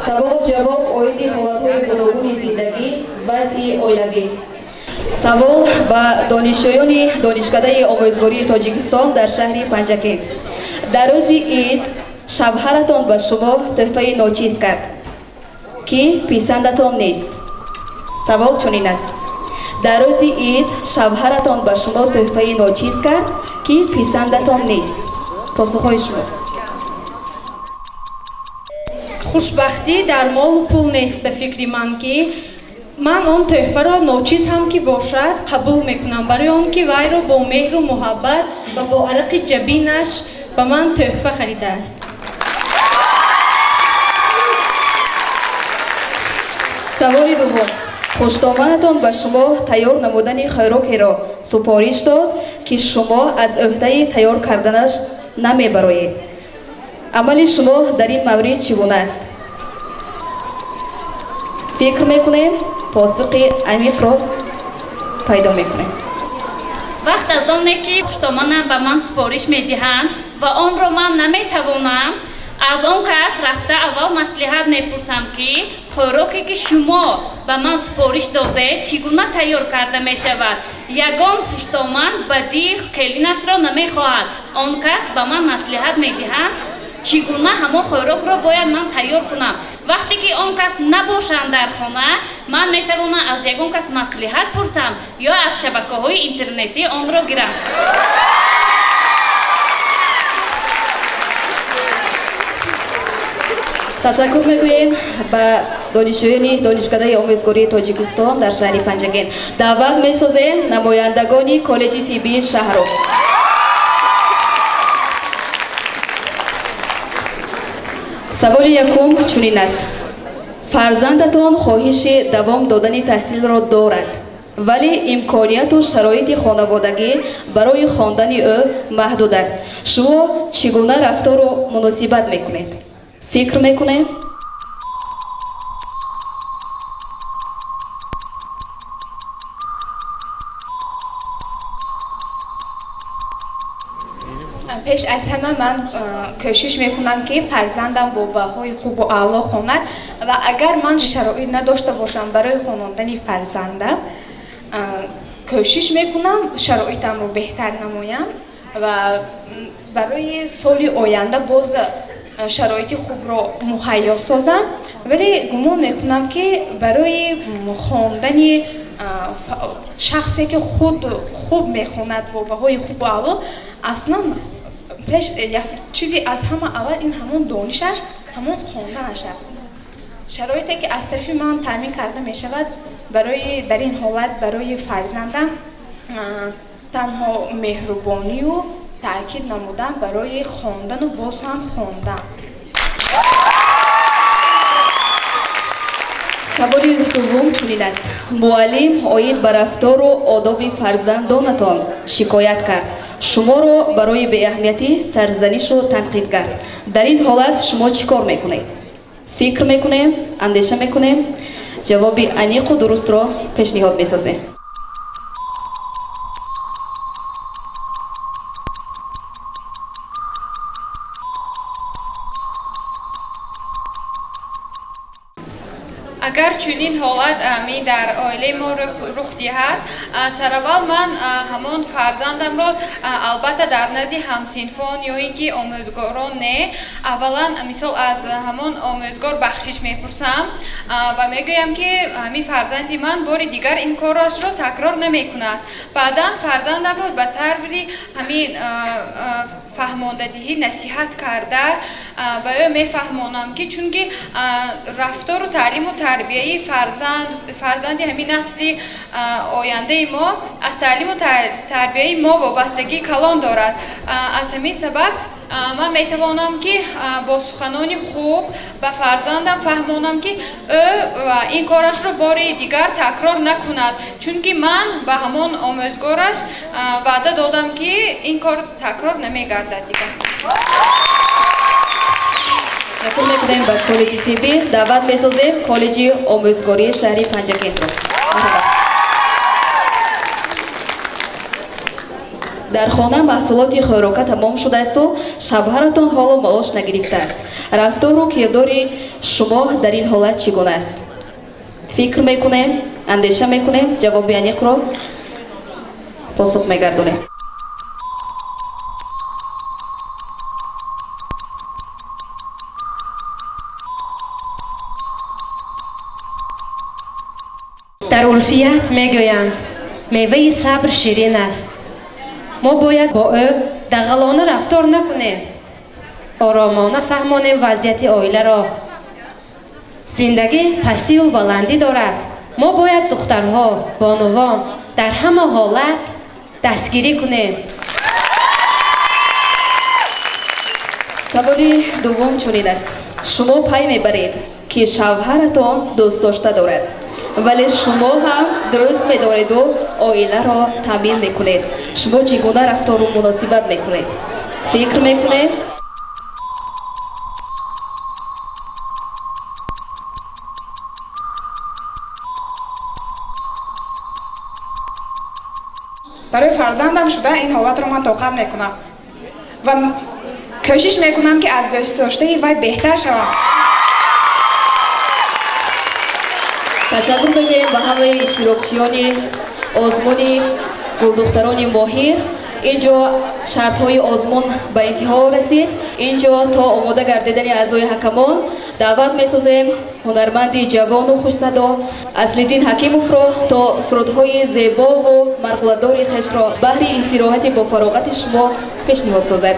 Саволу ҷавоб оиди ҳолатҳои гуногуни зиндагӣ, вазъи оилавӣ. Савол ба донишҷӯёни Донишкадаи омӯзгории Тоҷикистон дар шаҳри Панҷакент. Дар рӯзи ид шавҳаратон ба шумо тӯҳфаи ночиз кард, ки писандатон нест. Савол чунин аст: дар рӯзи ид шавҳаратон ба шумо тӯҳфаи ночиз кард, ки писандатон нест. Посухҳои шумо. Хушбахтӣ дар молу пул нест ба фикри ман, ки ман он тӯҳфаро ночиз ҳам ки бошад қабул мекунам, барои он ки вайро бо меҳру муҳаббат ва бо арақи ҷабинаш ба ман тӯҳфа харидааст. Саволи дуввум. Хуштоманатон ба шумо тайёр намудани хӯрокеро супориш дод, ки шумо аз ӯҳдаи тайёр карданаш намебароед. Амали шумо дар ин маврид чӣ гуна аст? Фикр мекунем, посухи амиқро пайдо мекунем. Вақт аз оне ки хуштоманам ба ман супориш медиҳанд ва онро ман наметавонам, аз он кас рафта аввал маслиҳат мепурсам, ки хӯроке ки шумо ба ман супориш додед чӣ гуна тайёр карда мешавад. Ягон хуштоман бадии келинашро намехоҳад. Он кас ба ман маслиҳат медиҳанд, чӣ гуна ҳамон хӯрокро бояд ман тайёр кунам. Вақте ки он кас набошанд дар хона, ман метавонам аз ягон кас маслиҳат пурсам ё аз шабакаҳои интернетӣ онро гирам. Ташаккур мегӯем ба донишҷӯёни Донишкадаи омӯзгории Тоҷикистон дар шаҳри Панҷакент. Даъват месозем намояндагони коллеҷи тиббии шаҳрро. Саволи якум чунин аст. Фарзандатон хоҳиши давом додани таҳсилро дорад, вале имконияту шароити хонаводагӣ барои хондани ӯ маҳдуд аст. Шумо чӣ гуна рафтору муносибат мекунед? Фикр мекунем? Пеш аз ҳама ман кӯшиш мекунам, ки фарзандам бо баҳои хубу аъло хонад ва агар ман шароит надошта бошам барои хонондани фарзандам, кӯшиш мекунам шароитамро беҳтар намоям ва барои соли оянда боз шароити хубро муҳайё созам. Вале гумон мекунам, ки барои хондани шахсе, ки худ хуб мехонад бо баҳои хубу аъло, аслан пеш чизи аз ҳама аввал ин ҳамон донишаш, ҳамон хонданаш аст. Шароите, ки аз тарафи ман таъмин карда мешавад, барои дар ин ҳолат барои фарзандам танҳо меҳрубонию таъкид намудан барои хондану боз ҳам хондан. Саволи дуввум чунин аст. Муаллим оид ба рафтору одоби фарзандонатон шикоят кард. Шуморо барои беаҳамиятӣ сарзанишу танқид кард. Дар ин ҳолат шумо чӣ кор мекунед? Фикр мекунем, андеша мекунем, ҷавоби аниқу дурустро пешниҳод месозем. Агар чунин ҳолат дар оилаи мо рух диҳад, сараввал ман ҳамон фарзандамро албатта дар назди ҳамсинфон ё ин ки омӯзгорон не, аввалан мисол аз ҳамон омӯзгор бахшиш мепурсам ва мегӯям, ки ҳамин фарзанди ман бори дигар ин корашро такрор намекунад. Баъдан фарзандамро ба таври ҳамин фаҳмондадиҳӣ насиҳат карда ба ӯ мефаҳмонам, ки чунки рафтору таълиму тарбияи фарзанди ҳамин насли ояндаи мо аз таълиму тарбияи мо вобастагии калон дорад. Аз ҳамин сабаб ман метавонам, ки бо суханони хуб ба фарзандам фаҳмонам, ки ӯ ин корашро бори дигар такрор накунад, чунки ман ба ҳамон омӯзгораш ваъда додам, ки ин кор такрор намегардад дигар. Ташаккур мекунем ба коллеҷи тиббӣ. Даъват месозем коллеҷи омӯзгории шаҳри Панҷакентро. Дар хона маҳсулоти хӯрока тамом шудаасту шавҳаратон ҳоло маош нагирифтааст. Рафтору кирдори шумо дар ин ҳолат чӣ гуна аст? Фикр мекунем, андеша мекунем, ҷавоби аниқро посух мегардонем. Дар урфият мегӯянд, меваи сабр ширин аст. Мо бояд бо ӯ дағалона рафтор накунем, оромона фаҳмонем вазъияти оиларо. Зиндагӣ пастию баландӣ дорад. Мо бояд духтарҳо, бонувон дар ҳама ҳолат дастгирӣ кунем. Саволи дуввум чунин аст. Шумо пай мебаред, ки шавҳаратон дӯстдошта дорад, вале шумо ҳам дӯст медореду оиларо таъмин мекунед. Шумо чӣ гуна рафтору муносибат мекунед? Фикр мекунед? Барои фарзандам шуда ин ҳолатро ман тоқат мекунам ва кӯшиш мекунам, ки аз дӯстдоштаи вай беҳтар шавам. Ташаккур мегӯем ба ҳамаи иштирокчиёни озмуни гулдухтарони моҳир. Инҷо шартҳои озмун ба интиҳо расид. Инҷо то омода гардидани аъзои ҳакамон даъват месозем ҳунарманди ҷавону хушсадо Аслиддин Ҳакимовро, то сурудҳои зебову марғуладори хешро баҳри истироҳати бофароғати шумо пешниҳод созад.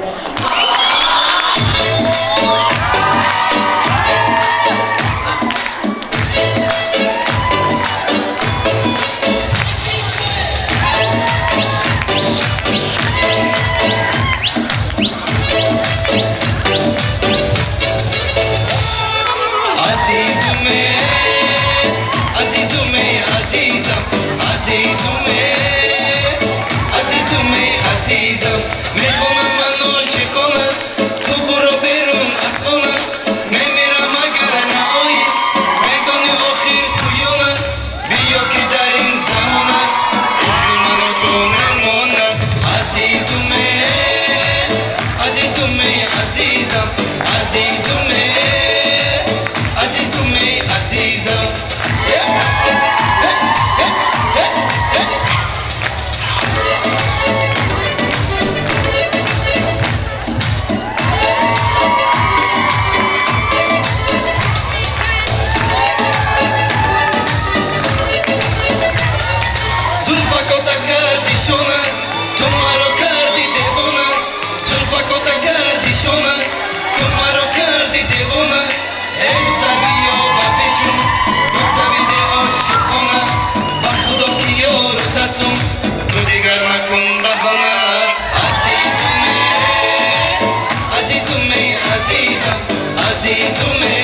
Эй духтар биё ба пешум, бӯса биде ошиқона, ба худо ки ёру тасум, ту дигар макун баҳона. Азизуме, азизуме, азизам, азизуме,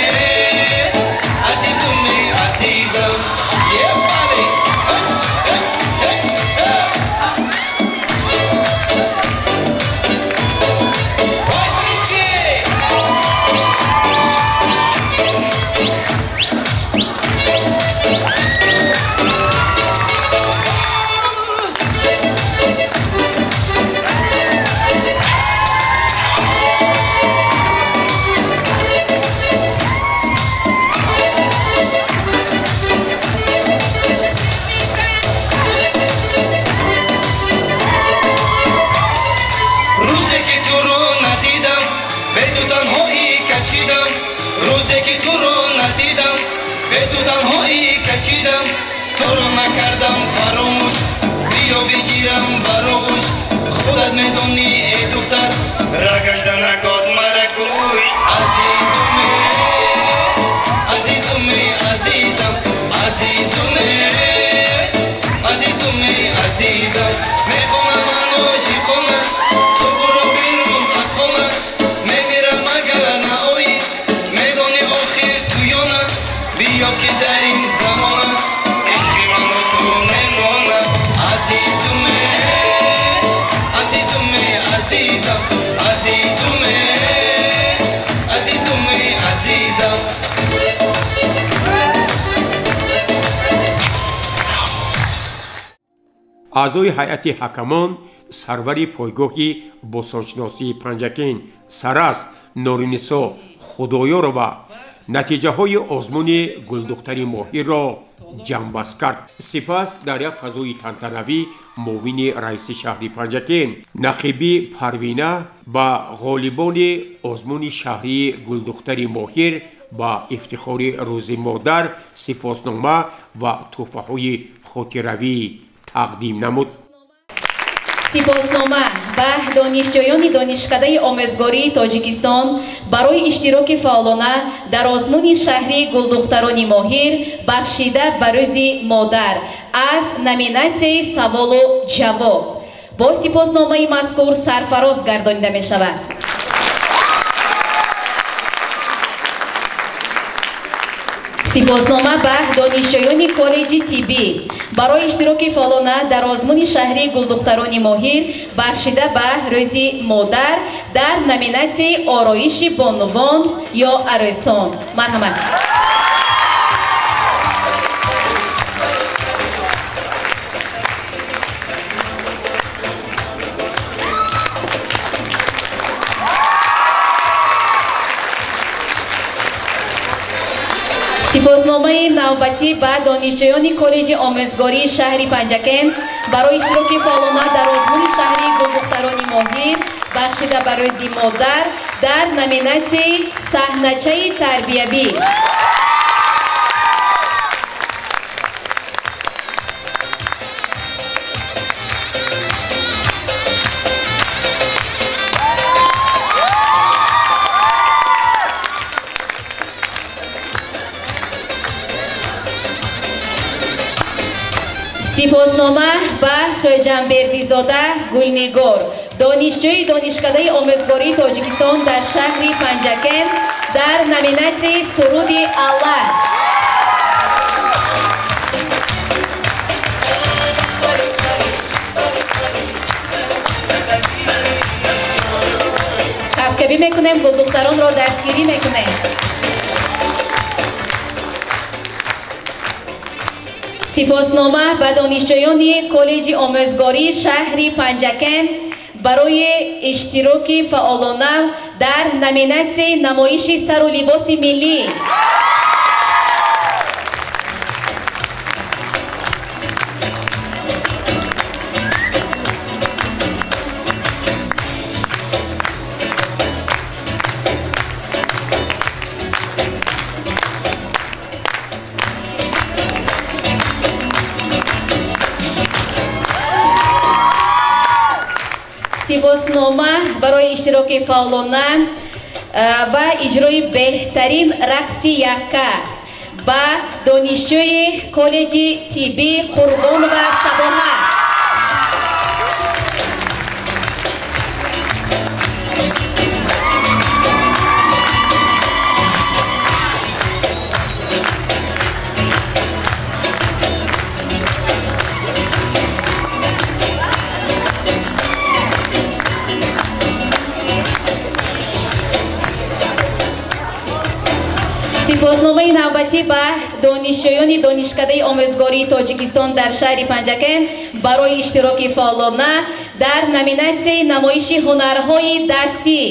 азизуме, азизам. Yeah, buddy. Hey, hey, hey, hey. Рӯзе ки туро надидам, бе ту танҳоӣ кашидам. Рӯзе ки туро надидам, бе ту танҳоӣ кашидам. Туро накардам фаромӯш, биё бигирам бар оғӯш. Худат медонӣ, эй духтар, рагашта накод мара куш. Азизуме, азизуме, азизам, азизуме, азизуме, азизам. Мехонам ман ошиқона, ту буро берун аз хона. Мемирам агар наоӣ, медонӣ охир туёна. Биё ки дар ин замона ишқи ману ту мемона. Азизуме, азизуме, азизам, азизуме, азизуме, азизам. Аъзои ҳайати ҳакамон сарвари пойгоҳи бостоншиносии Панҷакент Сарас Норинисо Худоёрова натиҷаҳои озмуни гулдухтари моҳирро ҷамъбаст кард. Сипас дар як фазои тантанавӣ муовини раиси шаҳри Панҷакент Нақибӣ Парвина ба ғолибони озмуни шаҳрии гулдухтари моҳир ба ифтихори рӯзи модар сипоснома ва тӯҳфаҳои хотиравӣ тақдим намуд. Сипоснома ба донишҷӯёни Донишкадаи омӯзгории Тоҷикистон барои иштироки фаъолона дар озмуни шаҳрии гулдухтарони моҳир бахшида ба рӯзи модар аз номинатсияи саволу ҷавоб бо сипосномаи мазкур сарфароз гардонида мешавад. Сипоснома ба донишҷӯёни коллеҷи тиббӣ барои иштироки фаъолона дар озмуни шаҳрии гулдухтарони моҳир бахшида ба рӯзи модар дар номинатсияи ороиши бонувон ё арӯсон. Марҳамат. Сипосномаи навбатӣ ба донишҷӯёни коллеҷи омӯзгории шаҳри Панҷакент барои иштироки фаъолона дар озмуни шаҳрии гулдухтарони моҳир бахшида ба рӯзи модар дар номинатсияи саҳначаи тарбиявӣ. Сипоснома ба Хоҷамбердизода Гулнигор, донишҷӯи Донишкадаи омӯзгории Тоҷикистон дар шаҳри Панҷакент дар номинатсияи суруди Аллаҳ. Кафкабӣ мекунем, гулдухтаронро дастгирӣ мекунем. Сипоснома ба донишҷӯёни коллеҷи омӯзгории шаҳри Панҷакент барои иштироки фаъолона дар номинатсияи намоиши сару либоси миллӣ. Сипоснома барои иштироки фаъолона Ва иҷрои беҳтарин рақси якка ба донишҷӯи коллеҷи тиббӣ Қурбонова Сабоҳа. Сипосномаи навбатӣ ба донишҷӯёни Донишкадаи омӯзгории Тоҷикистон дар шаҳри Панҷакент барои иштироки фаъолона дар номинатсияи намоиши ҳунарҳои дастӣ.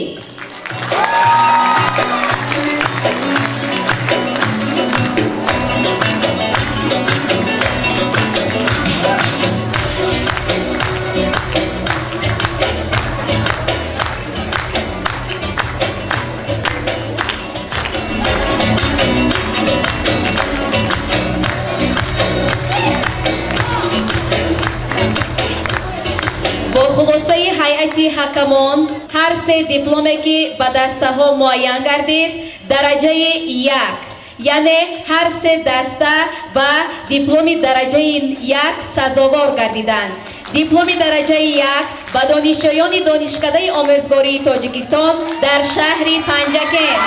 Хулосаи ҳайати ҳакамон ҳар се дипломе ки ба дастаҳо муайян гардид дараҷаи 1, яъне ҳар се даста ба дипломи дараҷаи 1 сазовор гардиданд. Дипломи дараҷаи 1 ба донишҷӯёни Донишкадаи омӯзгории Тоҷикистон дар шаҳри Панҷакент.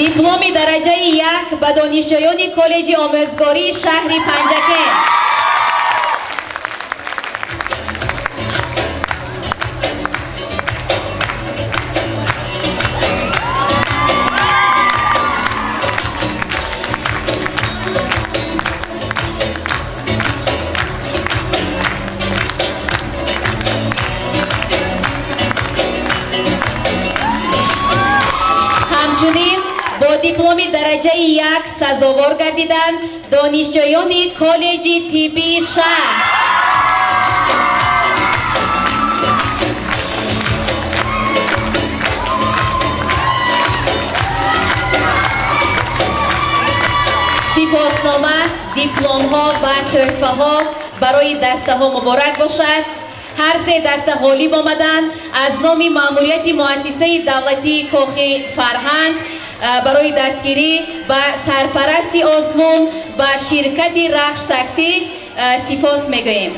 Дипломи дараҷаи 1 ба донишҷӯёни коллеҷи омӯзгории шаҳри Панҷакент. Ҳамчунин бо дипломи дараҷаи 1 сазовор гардиданд донишҷӯёни коллеҷи тиббии шаҳр. Сипоснома, дипломҳо ва тӯҳфаҳо барои дастаҳо муборак бошад. Ҳар се даста ғолиб омаданд. Аз номи маъмурияти муассисаи давлатии Кохи фарҳанг барои дастгирӣ ба сарпарасти озмун ба ширкати Рахш таксӣ сипос мегӯем.